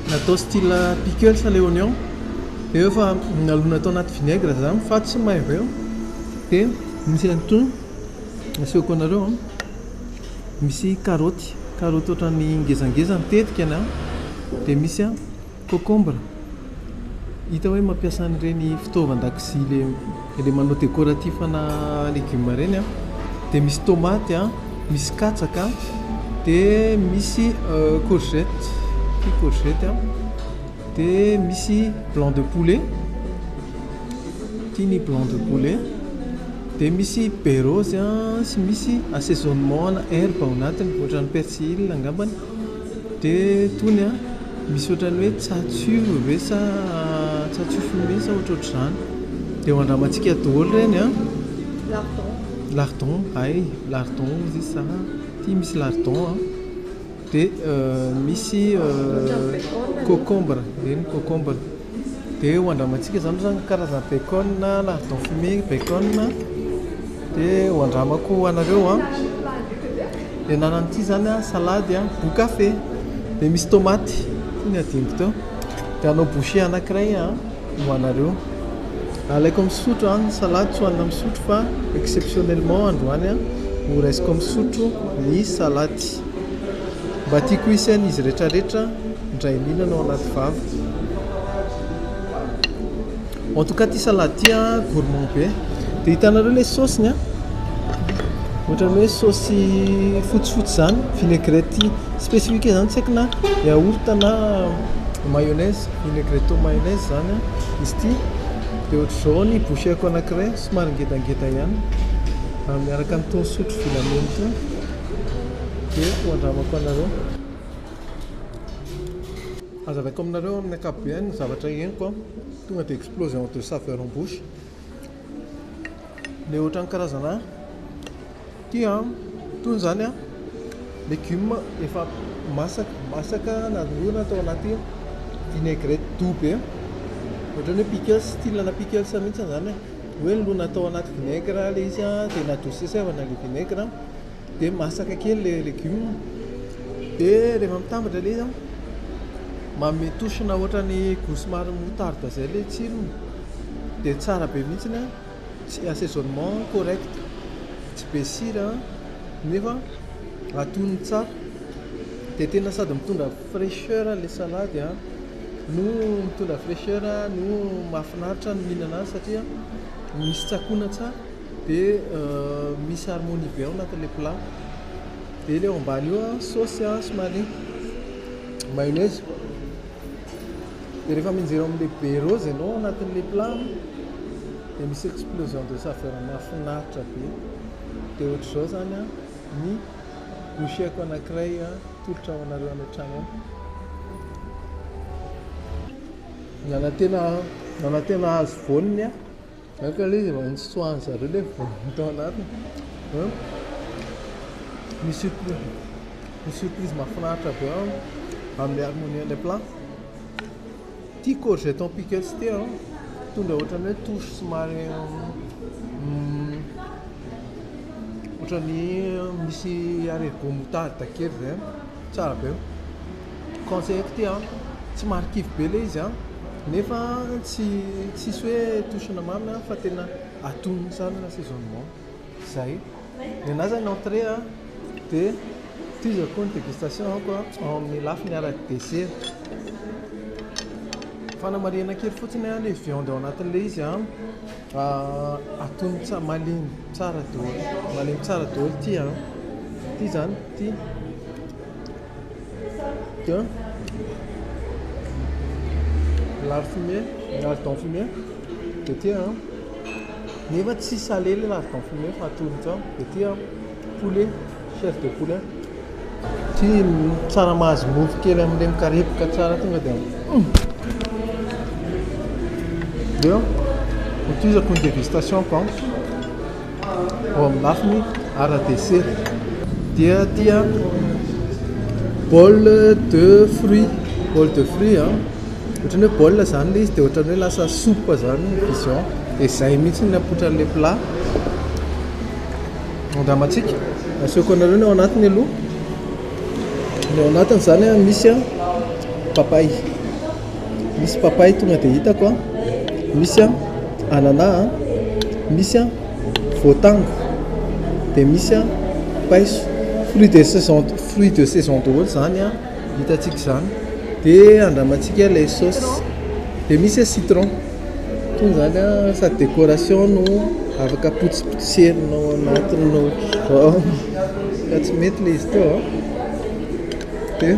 natao style pickles ilay oignon, dia efa nalona tao anaty vinaigre zany fa tsy may be. Dia misy an'itony asehoko anareo a, misy karaoty, karaoty ohatran'ny ngezangeza ny tetikany a, dia misy concombre. Hita hoe mampiasa an'ireny fitaovan-dakozia le le manao décoratif ana légume ireny a. Dia misy tomaty a, misy katsaka, dia misy courgette, ity courgette a, dia misy blanc de poulet, ity ny blanc de poulet, dia misy baie rose a, sy misy assaisonnement ana herbe ao anatiny ohatran'ny persil angambany. Dia itony a, misy ohatran'ny hoe tsatso ve sa tsatso fumé sa ohatrohatr'izany. Dia ho andramantsika daholo ireny a. Lardon. Lardon, hay, lardon hozy izy sa ity misy lardon a. Dia misy concombre, ireny concombre. Dia ho andramantsika zany zany karazana bacon, lardon fumé, bacon. Dia ho andramako ho anareo a. Dia ananan'ity zany a, salade a, Bookafé. Dia misy tomaty, ity ny adinoko teo. Dia hanao bouchée anankiray a ho anareo. Alaiko amin'ny sotro a, ny salade tsy hohanina amin'ny sotro fa exceptionnellement androany a, ho raisiko amin'ny sotro ny salade. Mba tiako hisy an'izy rehetrarehetra indray mihinana ao anaty vava. En tout cas ity salade ity a, gourmand be. Dia hitanareo ilay saosiny a, ohatran'ny hoe saosy fotsifotsy zany, vinaigrette spécifique zany, tsy haiko na yaourt na mayonnaise, vinaigrette au mayonnaise zany a izy ity. Dia ohatr'izao ny bouchée-ko anankiray, somary ngedangeda ihany, miaraka amin'itony sotro volamena itony, dia ho andramako anareo. Hazavaiko aminareo amin'ny ankapobeny ny zavatra henoko a, tonga dia explosion de saveur en bouche. Le ohatran'ny karazana ty an, itony izany an, legioma efa masaka, masaka nalona tao anaty vinaigrette doux be. Ohatran'ny hoe pickles, style-na pickles mihitsy izany e. Hoe nilona tao anaty vinaigre ilay izy an, dia nadosesevana ilay vinaigre, dia masaka kely ilay legioma. Dia rehefa mitambatra ilay izy an, manome touche-na ohatran'ny goût somary moutarde izay ilay tsirony. Dia tsara be mihitsy an. Tsy assaisonnement correct, tsy be sira nefa atonony tsara. Dia tena sady mitondra fraicheur ilay salady no mitondra fraicheur no mahafinaritra ny mihinana azy satria misy tsakoana tsara dia misy harmonie be ao anatin'ilay plat. Dia ilay ao ambany io saosy somary mayonnaise. Dia rehefa mianjera ao amin'ilay baie rose ianao ao anatin'ilay plat dia misy explosion de saveur mahafinaritra be. Dia ohatr'izao izany an, ny bouchée-ko anankiray atolotra ho anareo any an-trano any. Nanantena nanantena hahazo voaniny aho. Aoka ilay izy efa notsoahan-dry zareo ilay voaniny tao anatiny. Misy surprise, misy surprise mahafinaritra be ao amin'ny harmonie an'ilay plat. Ity courgette en pickles ity an, mitondra ohatran'ny hoe touche somary ohatran'ny misy arrière-goût moutarde kely izay, tsara be. Conseilleko ity an, tsy marikivy be ilay izy an, nefa tsy tsisy hoe touche-na mamy an, fa tena atonony tsara ny assaisonnement. Zay. Ny anahy zany entrée an, dia tohizako koa ny dégustation-ko ao amin'ny lafiny ara-dessert. Fanamarihana kely fotsiny an, ilay viande ao anatin'ilay izy an, atonony tsara, malemy tsara daholo, malemy tsara daholo ity an, ity izany, ity. Dia lard fumé, lardon fumé, dia ity an, nefa tsy salé ilay lardon fumé fa atonony tsara, dia ity an poulet, chair de poulet. Ity tsara mahazo mofo kely amin'ilay mikarepoka tsara tonga dia dia hotohizako ny dégustation-ko an. Ao amin'ny lafiny ara-dessert dia aty an bol de fruits, bol de fruits an, ohatran'ny hoe bol izany ilay izy dia ohatran'ny hoe lasa soupe izany ny vision, dia izay mihitsy ny apoitran'ilay plat. Andramantsika, asehoko anareo ny ao anatiny aloha. Ny ao anatiny izany an, misy an papay, misy papay tonga dia hitako an, misy an anana an, misy an voatango, dia misy an paiso, fruit de saison, fruit de saison daholo izany an hitantsika izany, dia andramantsika ilay saosy, dia misy citron, itony izany an sady décoration no afaka potsipotserina ao anatiny ohatr'izao, fa tsy mety ilay izy teo an, dia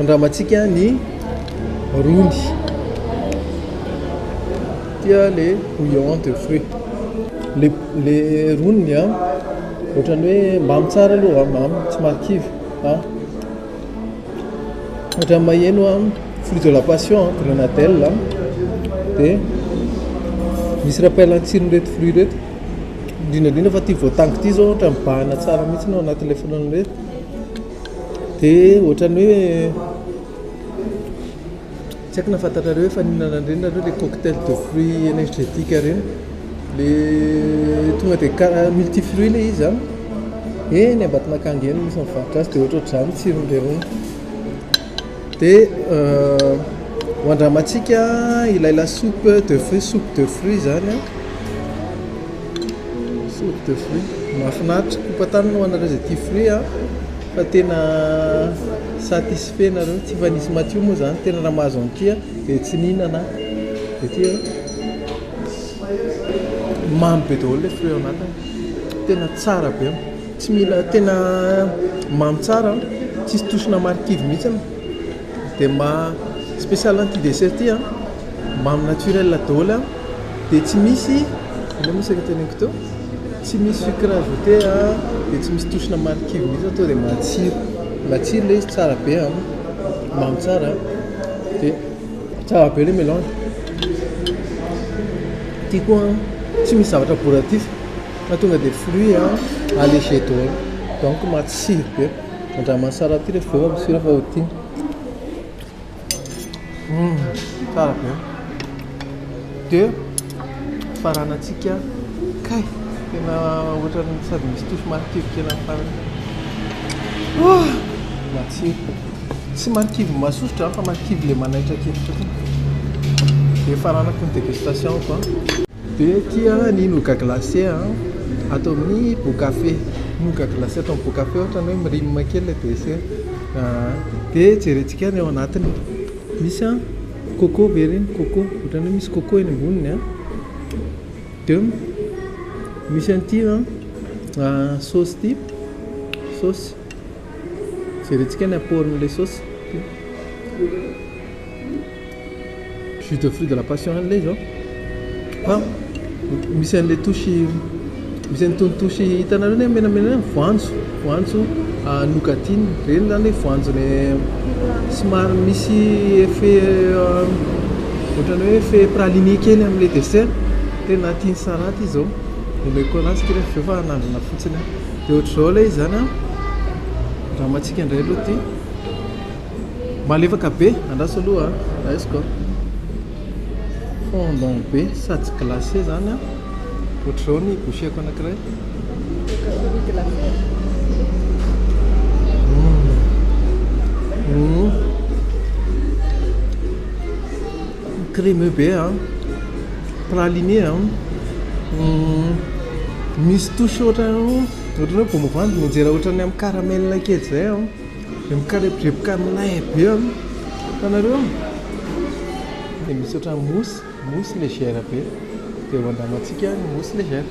andramantsika ny rony. Ity a le bouillon de fruits. Le le roniny a, ohatran'ny hoe mamy tsara aloha, mamy tsy marikivy a. Ohatran'ny maheno a fruit de la passion a, grenadelle a, dia misy rappel ny tsiron'ireto fruits ireto, indrindra indrindra fa ity voatango ity izao ohatran'ny mibahana tsara mihitsy ao anatin'ilay fruits ireto, dia ohatran'ny hoe. Tsy haiko na fantatrareo efa nihinana an'ireny nareo le cocktail de fruits énergétique ireny. Le tonga dia kara multi fruits le izy an. Eny Ambatonakanga eny misy mivarotra azy dia ohatrohatr'izany tsiron'ilay rony. Dia ho andramantsika ilay lasopy de fruits, soupe de fruits izany an. Soupe de fruits. Mahafinaritra. Kopa-tanana ho anareo izay tia fruits an. Fa tena satisfait nareo. Tsy efa nisy Matio moa zany tena raha mahazo an'ity dia tsy nihinana aho. Dia ity an. Mamy be daholo ilay fruit ao anatiny. Tena tsara be. Tsy mila tena mamy tsara an. Tsisy touche-na marikivy mihitsy. Dia maha spécial an'ity dessert ity an, mamy naturel daholo an, dia tsy misy, inona moa saika teneniko teo? Tsy misy sucre ajouté an, dia tsy misy touche-na marikivy mihitsy fa tonga dia matsiro, matsiro ilay izy tsara be an, mamy tsara an, dia tsara be ilay mélange. Ity koa an. Tsy misy zavatra bourratif fa tonga dia fruit allégé daholo. Donc matsiro be. Andraman'i Sarah ity rehefa avy eo fa sûr fa ho tiany. Tsara be. Dia faranantsika kay. Tena ohatran'ny sady misy touche marikivy kely amin'ny farany. Matsiro. Tsy marikivy mahasosotra fa marikivy ilay manaitra kely fotsiny. Dia faranako ny dégustation-ko an. Dia ity ny nougat glacé ato amin'ny Bocafe. Nougat glacé ato amin'ny Bocafe ohatran'ny hoe mi-rime kely ilay dessert. Dia jerentsika ny ao anatiny. Misy coco ve ireny? Coco. Ohatran'ny hoe misy coco eny amboniny an. Dia misy an'ity saosy ity. Saosy. Jerentsika ny apport-n'ilay saosy. Jus de fruit de la passion ihany ilay izy ao. Fa misy an'ilay touche, misy an'itony touche hitanareo ny menamena ireny, voanjo, voanjo nougatine, ireny izany hoe voanjo ilay somary misy effet ohatran'ny hoe effet praliné kely amin'ilay dessert. Tena tian'i Sarah ity izao. Omeko anazy ity rehefa avy eo fa hanandrana fotsiny aho. Dia ohatr'izao ilay izy izany an. Andramantsika indray aloha ity. Malefaka be, andraso aloha a, raisiko a. Fondant be sady tsy glacé zany a. Ohatr'izao ny bouchée-ko anankiray. Crémeux be a, praliné a. Misy touche ohatran'ny ohatran'ny hoe voamavandy mianjera ohatran'ny amin'ny caramel kely zay a. Dia mikareporepoka milay be an! Hitanareo? Dia misy ohatran'ny mousse, mousse légère be. Dia ho andramantsika ny mousse légère.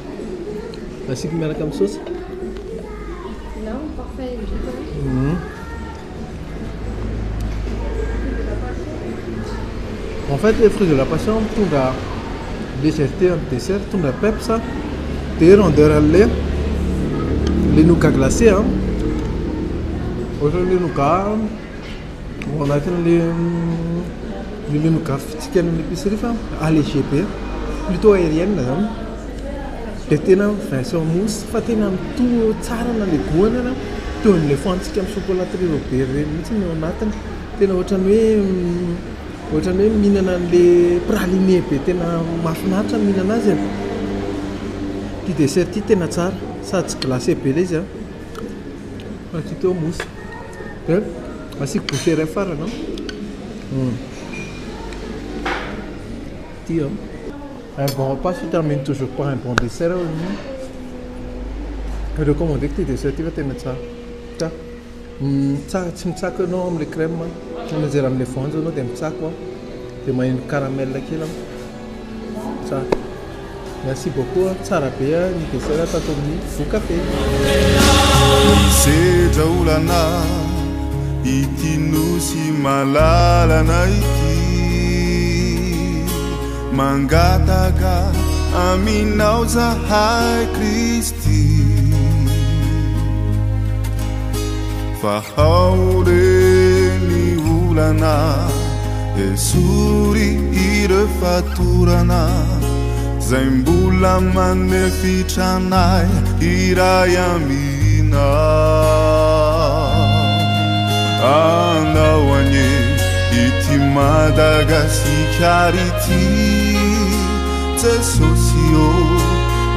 Asiako miaraka amin'ny saosy. En fait, le fruit de la passion mitondra légèreté amin'ny dessert, mitondra peps, dia rondeur an'ilay le nougat glacé an, ohatran'ilay nougat ao anatin'ilay le nougat fitsika any amin'ny épicerie fa allégé be, plutôt aérienne zany, dia tena version mousse fa tena mitohy tsara na le goût-ny ary toy ny le fohanintsika amin'ny chocolaterie Robert ireny mihitsy ny ao anatiny, tena ohatran'ny hoe Ohatran'ny hoe mihinana an'le praliné be tena mahafinaritra ny mihinana azy e. Ity dessert ity tena tsara, sady tsy glacé be ilay izy an, fa ity toa mousse. Dia asiako bouchée iray farany an. Ity an. Un bon repas se termine toujours par un bon dessert hoy ny recommandeko ity dessert ity fa tena tsara. Tsara. Tsara tsy mitsako ianao amin'ilay crème, tsy mianjera amin'ilay voanjo ianao dia mitsako an, dia maheno caramel kely an, tsara. Merci beaucoup an, tsara be ny dessert tato amin'ny Voa Café. Misedra olana ity nosy malalana ity Mangataka aminao zahay Kristy Fa ao re ny olana Esory ireo fatorana Zay mbola manefitra anay hiray aminao Anao anie ity Madagasikara ity Jesosy ô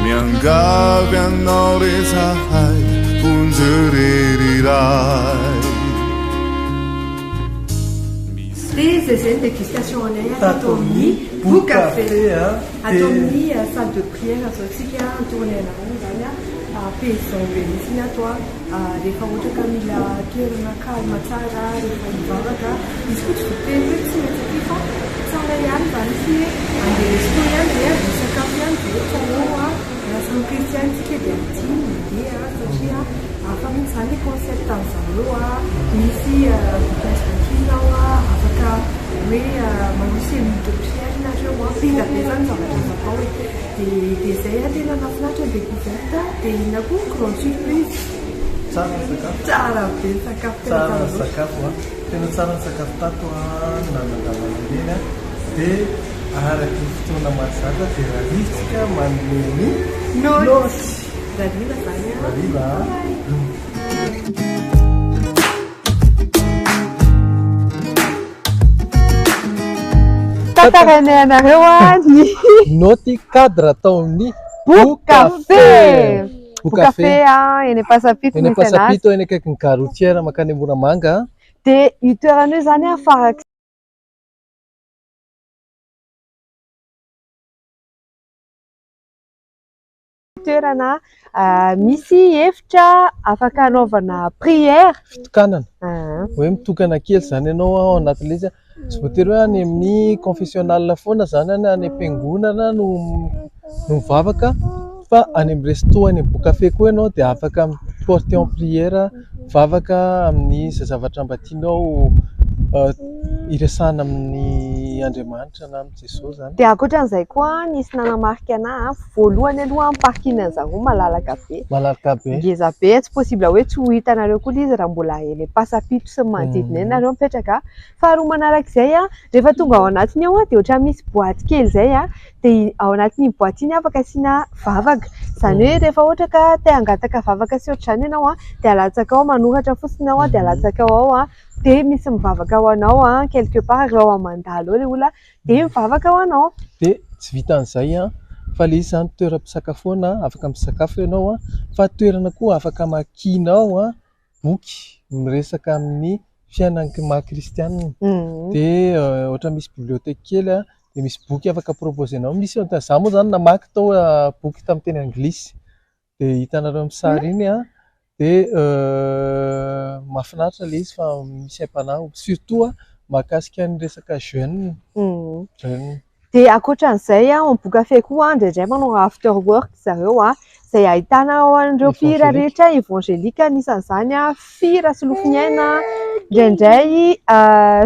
miangavy anao re zahay vonjeo re ry Ray. Dia izay izay ny dégustation anay ato amin'ny Book Café. Ato amin'ny salle de prière izao tsika tournée anareo izany apaisant be mihitsy ny ato rehefa ohatra ka mila toerana calme tsara rehefa hivavaka. Izy koa tsy voatery hoe tsy maintsy aty fa tsara ihany izany sy hoe andeha resto ihany ve andeha hisakafo ihany ve fa ao Raha samy kristiana isika dia aty no mandeha satria hafa mihitsy izany ny concept an'zareo a, misy bouquin ao a, afaka hoe manao cellule de prière nareo a, be dia be izany zavatra azo atao e, dia dia izay a, tena nahafinaritra ny découverte, dia inona koa grande surprise, Tsara ny sakafo. Tsara be ny sakafo, tena Tsara ny tsara loatra. sakafo a, tena tsara ny sakafo tato a, nanandramana ireny a, dia. Araka ny fotoana mahazatra dia Rariva tsika manome ny Naoty. naoty. Rariva zany a. Rariva a. Tantarainay anareo a ny Naoty cadre tao amin'ny Book Café. Book Book Café. Café a, eny Ampasampito Eny misy anazy. Ampasampito eny akaikin'ny gare routière mankany Moramanga. Dia io toerana io zany a farak toerana misy efitra afaka anaovana prière. Fitokanana. Ah. Hoe mitokana kely zany ianao ao anatin'ilay izy. Tsy voatery hoe any amin'ny confessionnal foana zany any, any am-piangonana no mivavaka fa any amin'ny resto, any amin'ny book café koa ianao dia afaka mi-porter en prière, mivavaka amin'ny izay zavatra mba tianao iresahana amin'ny Andriamanitra na amin'i Jesosy zany. Dia ankoatran'izay koa nisy nanamarika anahy, voalohany aloha ny parking an'zareo malalaka be. Malalaka be. Ngeza be, tsy possible hoe tsy ho hitanareo koa ilay izy raha mbola eny Ampasampito sy ny manodidina eny nareo mipetraka. Faharoa manarak'izay a, rehefa tonga ao anatiny ao a, dia ohatran'ny misy boaty kely izay a, dia ao anatin'iny boaty iny afaka asiana vavaka. Izany hoe rehefa ohatra ka te hangataka vavaka sy ohatr'izany ianao a, dia alatsaka ao, manoratra fotsiny ao a, dia alatsaka ao a, dia misy mivavaka ho anao a, quelque part raha ao mandalo eo ilay olona dia mivavaka ho anao. Dia tsy vitan'izay a, fa ilay izy izany toeram-pisakafoana, afaka misakafo ianao a, fa toerana koa afaka makianao a boky miresaka amin'ny fiainan'ny maha kristianina. Dia ohatra misy bibliothèque kely a, dia misy boky afaka proposenao. Misy ohatra, za moa zany namaky tao boky tamin'ny teny anglisy, dia hitanareo amin'ny sary iny a, dia mahafinaritra ilay izy fa misy aim-panahy, surtout a mahakasika ny resaka jeune. Jeune. Dia ankoatran'izay a, ao amin'ny book café koa indraindray manao after work zareo a, izay ahitana ao an'ireo mpihira rehetra évangélique, anisan'izany a Fira sy Lofoniaina, indraindray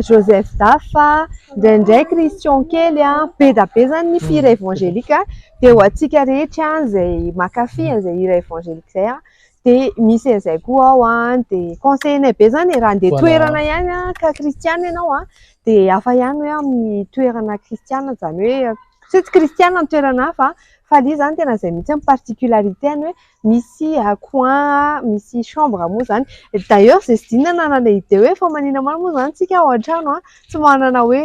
Joseph Dafa, indraindray Christian Kely a, be dia be zany ny mpihira évangélique. Dia ho antsika rehetra izay mankafy an'izay hira évangélique izay a, dia misy an'izay koa ao a, dia conseillenay be zany raha andeha toerana ihany a, ka kristiana ianao a, dia hafa ihany hoe amin'ny toerana kristiana, izany hoe tsy hoe tsy kristiana ny toerana hafa fa ilay izy zany tena izay mihitsy ny particularité any hoe misy coin, misy chambre moa zany. D'ailleurs izay sy dinona nanana idée hoe fa maninona marina moa zany tsika ao an-trano a, tsy manana hoe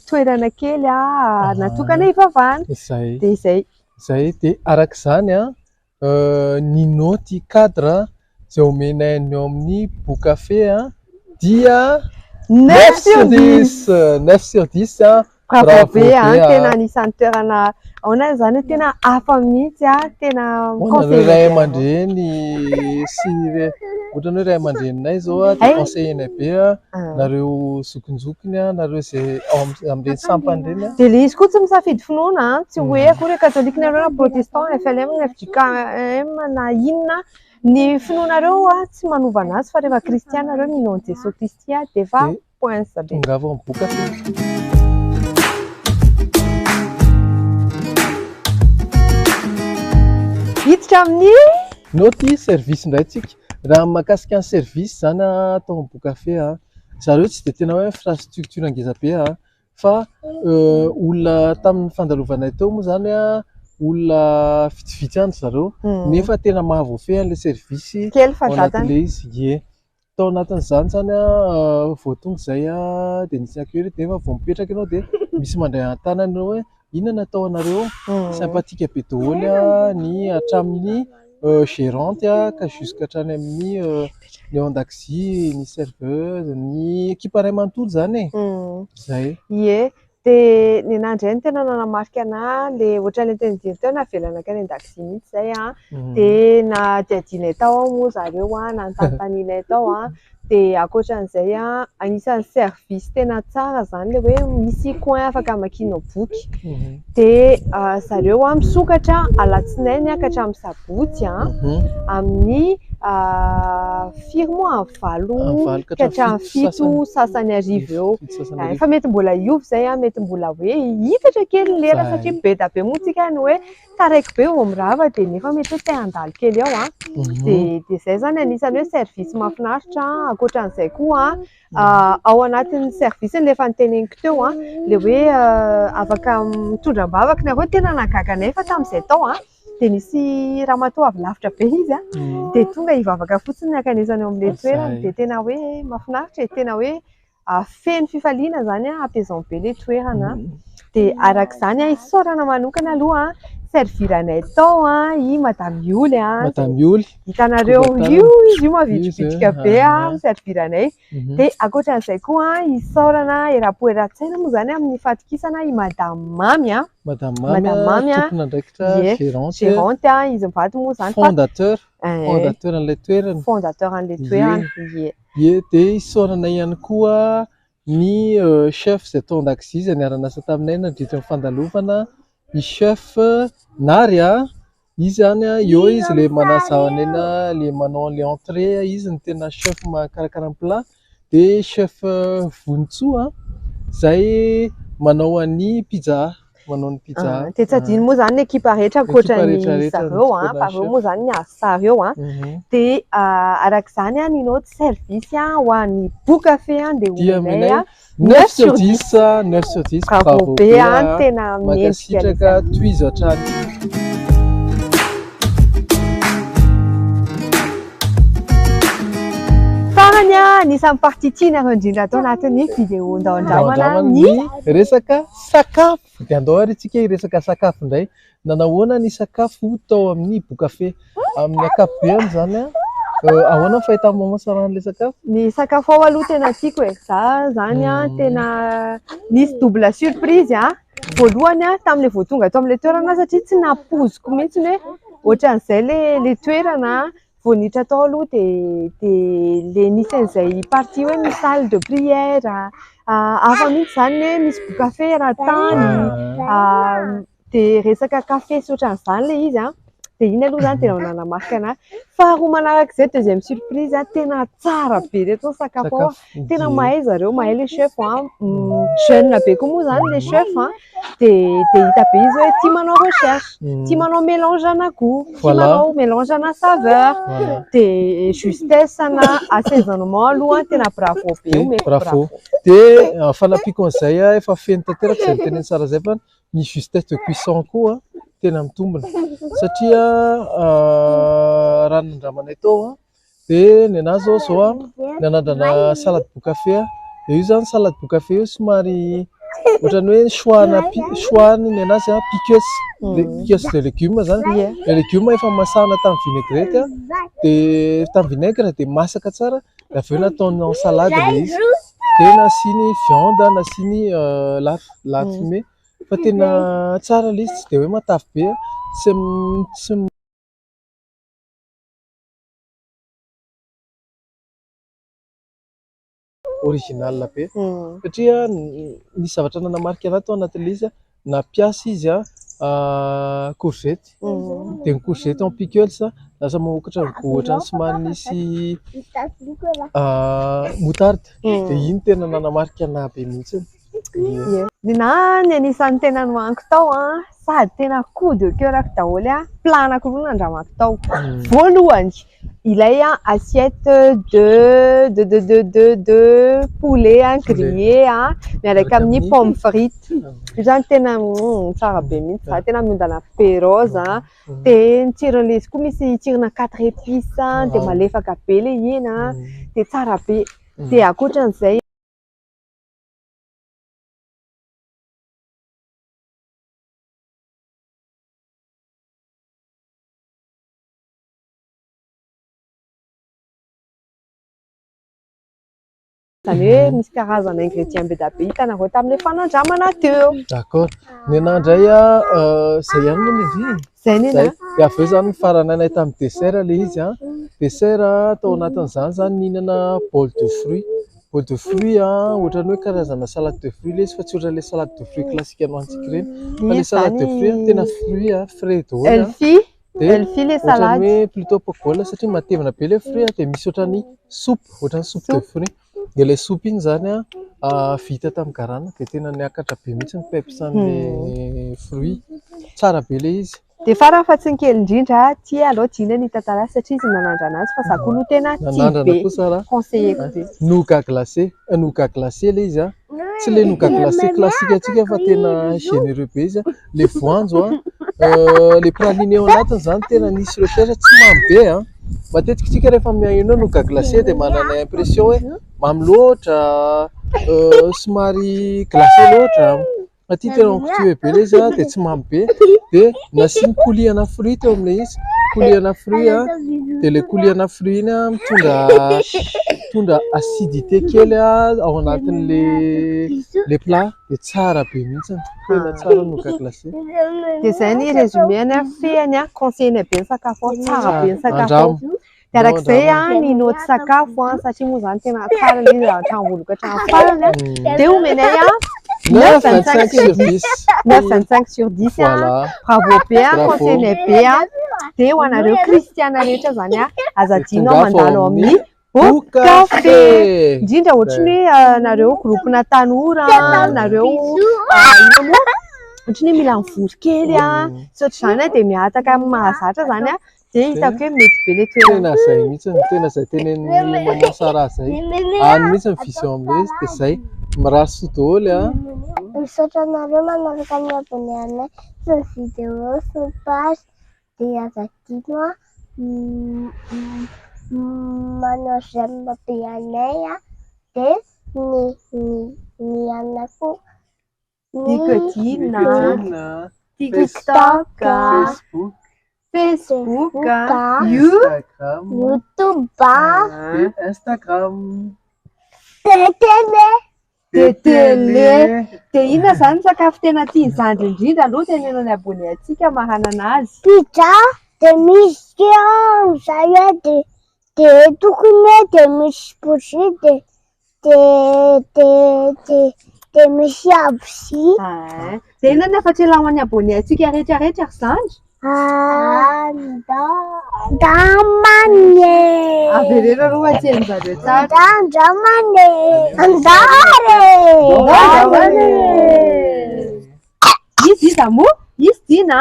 toerana kely a natokana hivavahana. Izay. Dia izay. Izay, dia araka izany a, ny naoty cadre izay omenay ny ao amin'ny book café a dia 9 sur 10. 9 sur 10 a. Bravo Bravo be a, be a. tena anisan'ny toerana ahoana zany tena hafa mihitsy a, tena Ho anareo conseillé ray be. aman-dreny sy ohatrany hoe ray aman-dreninay zao a, dia Ay. conseillenay be a, Ah. nareo zokinjokiny a, nareo izay ao amin'ireny sampany ireny a. Dia ilay izy koa tsy misafidy finoana a, tsy hoe akory hoe katolika nareo na protestant, FLM na FJKM na inona. Ny finoanareo a tsy manova anazy fa rehefa kristiana nareo mino an'i Jesoa Kristy a, dia efa Dia point be. Tongava ao amin'ny book café. Hiditra amin'ny Naoty service indray tsika. Raha mahakasika ny service zany a, atao amin'ny book café a, zareo tsy dia tena hoe infrastructure ngeza be a, fa olona tamin'ny fandalovanay teo moa zany a, olona vitsivitsy ihany zareo, nefa tena mahavoafehy an'ilay service kely fa ao zatany. anatin'ilay izy. Ie. Tao anatin'izany zany a, vao tonga izay a, dia nisy accueil, nefa vao mipetraka ianao dia misy mandray an-tanana ianao hoe inona no atao anareo. Sympathique be daholo a, ny hatramin'ny gérante a, ka jusqu'à hatrany amin'ny ny ao an-dakozia, ny serveuse, ny ekipa iray manontolo zany e. Zay. Ie, dia ny anahy indray no tena nanamarika anahy, ilay ohatran'ilay teny teo navela nankany an-dakozia mihitsy izay a. Dia nadiadinay tao moa zareo a, nanontanitanay tao a. Dia ankoatran'izay a, anisan'ny service tena tsara zany ilay hoe misy coin afaka hamakianao boky. Dia zareo a misokatra alatsinainy ka hatramin'ny sabotsy a, amin'ny firy moa? Amin'ny valo Amin'ny valo ka ka hatramin'ny hatramin'ny fito sasany arivo eo. Fito sasany arivo. Fa mety mbola hiova izay a, mety mbola hoe hitatra kely ny lera Zay. satria be dia be moa tsika ny hoe taraiky be vao mirava dia nefa mety hoe te handalo kely ao a. Dia izay zany anisan'ny hoe service mahafinaritra. Ankoatran'izay koa ao anatin'ny service le efa noteneniko teo le hoe afaka mitondra am-bavaka nareo. Tena nahagaga anay fa tamin'izay tao dia nisy ramatoa avy lavitra be izy dia tonga hivavaka fotsiny nankanesana eo amin'ilay toerana. Dia tena hoe mahafinaritra e, tena hoe feno fifaliana izany, apaisant be ilay toerana. Dia araka izany isaorana manokana aloha serviranay tao i Madame Ioly. Madame Ioly. Hitanareo io izy io mavitribitrika be serviranay. Dia ankoatran'izay koa isaorana eram-po eran-tsaina moa izany amin'ny fahatokisana i Madame Mamy. Madame Mamy tompon'andraikitra gérante. Gérante izy mivady moa izany. Fondateur. Fondateur an'ilay toerana. Fondateur an'ilay toerana. Ie. Ie, dia isaorana ihany koa ny chef izay tao an-dakozia izay niara-niasa taminay nandritra ny fandalovana, ny chef Nary. Izy zany eo izy le manazava le manao an'ilay entrée, izy no tena chef mahakarakara ny plat. Dia chef Vonintsoa izay manao an'ny pizza, manao ny pizza. Dia tsy adino moa izany ny ekipa rehetra ankoatran'ny zareo, fa ireo moa izany ny azo sary eo. Dia araka izany ny note service ho an'ny Bokafe dia omenay 9 sur 10, 9 sur 10, bravo be, tena mendrika. Mankasitraka, tohizo hatrany. Farany anisan'ny partie tianareo indrindra atao anatin'ny vidéo ndao andramana ny resaka sakafo. Dia andao ary isika hiresaka sakafo indray. Nanahoana ny sakafo tao amin'ny Bokafe? Amin'ny ankapobeny izany, ahoana ny fahitan'i Maman Sarah an'ilay sakafo? Ny sakafo ao aloha tena tiako e. Za zany tena nisy double surprise. Voalohany tamin'ilay vao tonga tao amin'ilay toerana satria tsy nampoiziko mihitsy hoe ohatran'izay le toerana. Vao niditra tao aloha dia le nisy an'izay partie hoe misy salle de prière. Hafa mihitsy izany hoe misy bokafe raha tany. Dia resaka kafe sy ohatran'izany ilay izy. Dia iny aloha izany tena nanamarika anahy. Faharoa manarak'izay deuxième surprise tena tsara be reto ny sakafo ao. Tena mahay zareo, mahay le chef. Jeune be koa moa izany le chef. Dia hita be izy hoe tia manao recherche, tia manao mélange ana goût, tia manao mélange ana saveur. Dia justesse na assaisonnement aloha tena bravo be, omeko bravo. Dia fanampiako an'izay efa feno tanteraka izay nitenen'i Sarah izay fa ny justesse de cuisson koa tena mitombina satria raha nandramanay tao dia ny anahy zao zao nanandrana salade bokafe dia io zany salade bokafe io somary ohatran'ny hoe choix-na choix-ny ny anazy piqueuse, piqueuse de légumes zany. Le légumes efa masahana tamin'ny vinaigrette dia tamin'ny vinaigre dia masaka tsara dia avy eo nataony en salade ilay izy dia nasiany viande, nasiany lard fumé fa tena tsara ilay izy, tsy dia hoe matavy be, tsy original be satria nisy zavatra nanamarika anahy tao anatin'ilay izy, nampiasa izy courgette dia ny courgette en pickles lasa mamokatra goût ohatran'ny somary nisy moutarde dia iny tena nanamarika anahy be mihitsy. Ny ny anisan'ny tena nohaniko tao sady tena coup de cœur-ako daholo plat anankiroa nandramako tao. Voalohany ilay assiette de poulet grillé miaraka amin'ny pomme frite. Io zany tena tsara be mihitsy, za tena miondana perose. Dia ny tsiron'ilay izy koa misy tsirona 4 épices dia malefaka be ilay hena dia tsara be. Dia ankoatran'izay Izany hoe misy karazana ingrédients be dia be hitanareo tamin'ilay fanandramana teo. D'accord. Ny anahy indray izay ihany moa no indrindra. Izay ny anahy. Dia avy eo izany nifarananay tamin'ny dessert ilay izy. Dessert tao anatin'izany izany nihinana bol de fruits. Bol de fruits ohatran'ny hoe karazana salade de fruits ilay izy fa tsy ohatran'ilay salade de fruits classique nohanintsika ireny. Fa ilay salade de fruits tena fruits frais daholo. Healthy. Healthy ilay salade. Ohatran'ny hoe plutôt pogol satria matevina be ilay fruits dia misy ohatran'ny soupe, ohatran'ny soupe de fruits. Dia ilay soupe iny izany vita tamin'ny garana dia tena niakatra be mihitsy ny peps an'ilay fruits. Tsara be ilay izy. Dia farany fa tsy ny kely indrindra, tia aloha Dina ny hitantara azy satria izy nanandrana azy fa za koa aloha tena tia Nanandrana be. koa Sarah. Conseilleko be. Nougat glacé, nougat glacé ilay izy a. Tsy ilay nougat glacé classique antsika fa tena généreux be izy a. Ilay voanjo a, ilay praliné ao anatiny izany tena nisy recherche, tsy mamy be a. Matetika isika rehefa mihaino hoe nougat glacé dia manana impression hoe mamy loatra, somary glacé loatra. Fa ity tena onctueux be ilay izy a, dia tsy mamy be. Dia nasiany coulis ana fruit teo amin'ilay izy, coulis ana fruit a, dia ilay coulis ana fruit iny a mitondra mitondra acidité kely a ao anatin'ilay ilay plat, dia tsara be mihitsy, tena tsara ny nougat glacé. Dia izay ny résumé-ny a, fehiny a, conseillena be ny sakafo ao, tsara be ny sakafo ao. Andramo. Dia arak'izay a, ny naoty sakafo a, satria moa izany tena tsara ilay izy hatramin'ny voalohany ka hatramin'ny farany a, dia omenay a 9,25 sur 10. 9,25 sur 10 a. Voilà. Bravo be a, Bravo. conseillena be a. Dia ho anareo kristiana rehetra izany a, aza adino Tonga mandalo ao amin'ny Book Book Café. Café. Indrindra ohatry ny hoe nareo groupe-na tanora, nareo inona moa? Ohatry ny hoe mila mivory kely a, sy ohatr'izany a, dia mihataka amin'ny mahazatra izany a, dia hitako hoe mety be ilay toerana. Tena izay mihitsy, tena izay tenenin'ny maman Sarah izay. Any mihitsy ny vision amin'ilay izy dia izay. Mirary soa daholo a. Misaotra anareo manaraka ny abonné anay sy ny vidéo sy ny page dia aza adino a manao j'aime be anay a dia ny ny ny anona koa ny LinkedIn, LinkedIn, TikTok, Facebook, Facebook, Facebook, You, Instagram, YouTube dia Instagram. dia télé dia télé. Dia inona izany ny sakafo tena tian'ny zandry indrindra aloha teneno ny abonné antsika mahanana azy. Pizza dia misy keo zay hoe dia dia tokony hoe dia misy bougie dia dia dia dia dia misy abzi. Ah, Dia inona ny hafatry ho an'ny abonné antsika rehetra rehetra ry zandry? Andamane. Avereno aloha fa tsy hain'zareo tsara. Andamane. Andare. Andamane. Izy iza moa? Izy Dina?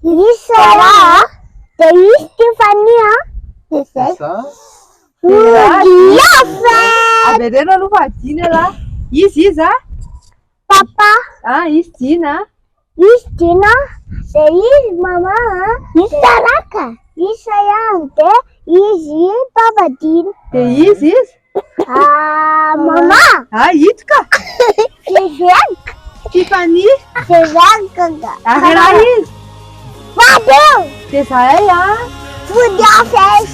Izy Sarah dia izy Tiffany a. Dia zay. Za Modiafa. Avereno aloha fa adino ialahy. Izy iza? Papa. Ah, izy Dina. Izy Dina dia izy mama a. Izy Saraka. Izy Sayang dia izy Papa Dina. Dia izy izy? Ah, mama. Ah, ito ka. Zezek. Tiffany. Zezek. Ary raha izy? Fadeo. Dia zahay a. Fodiafes.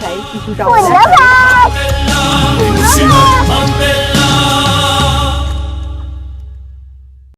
Zay, bisous daholo. Fodiafes.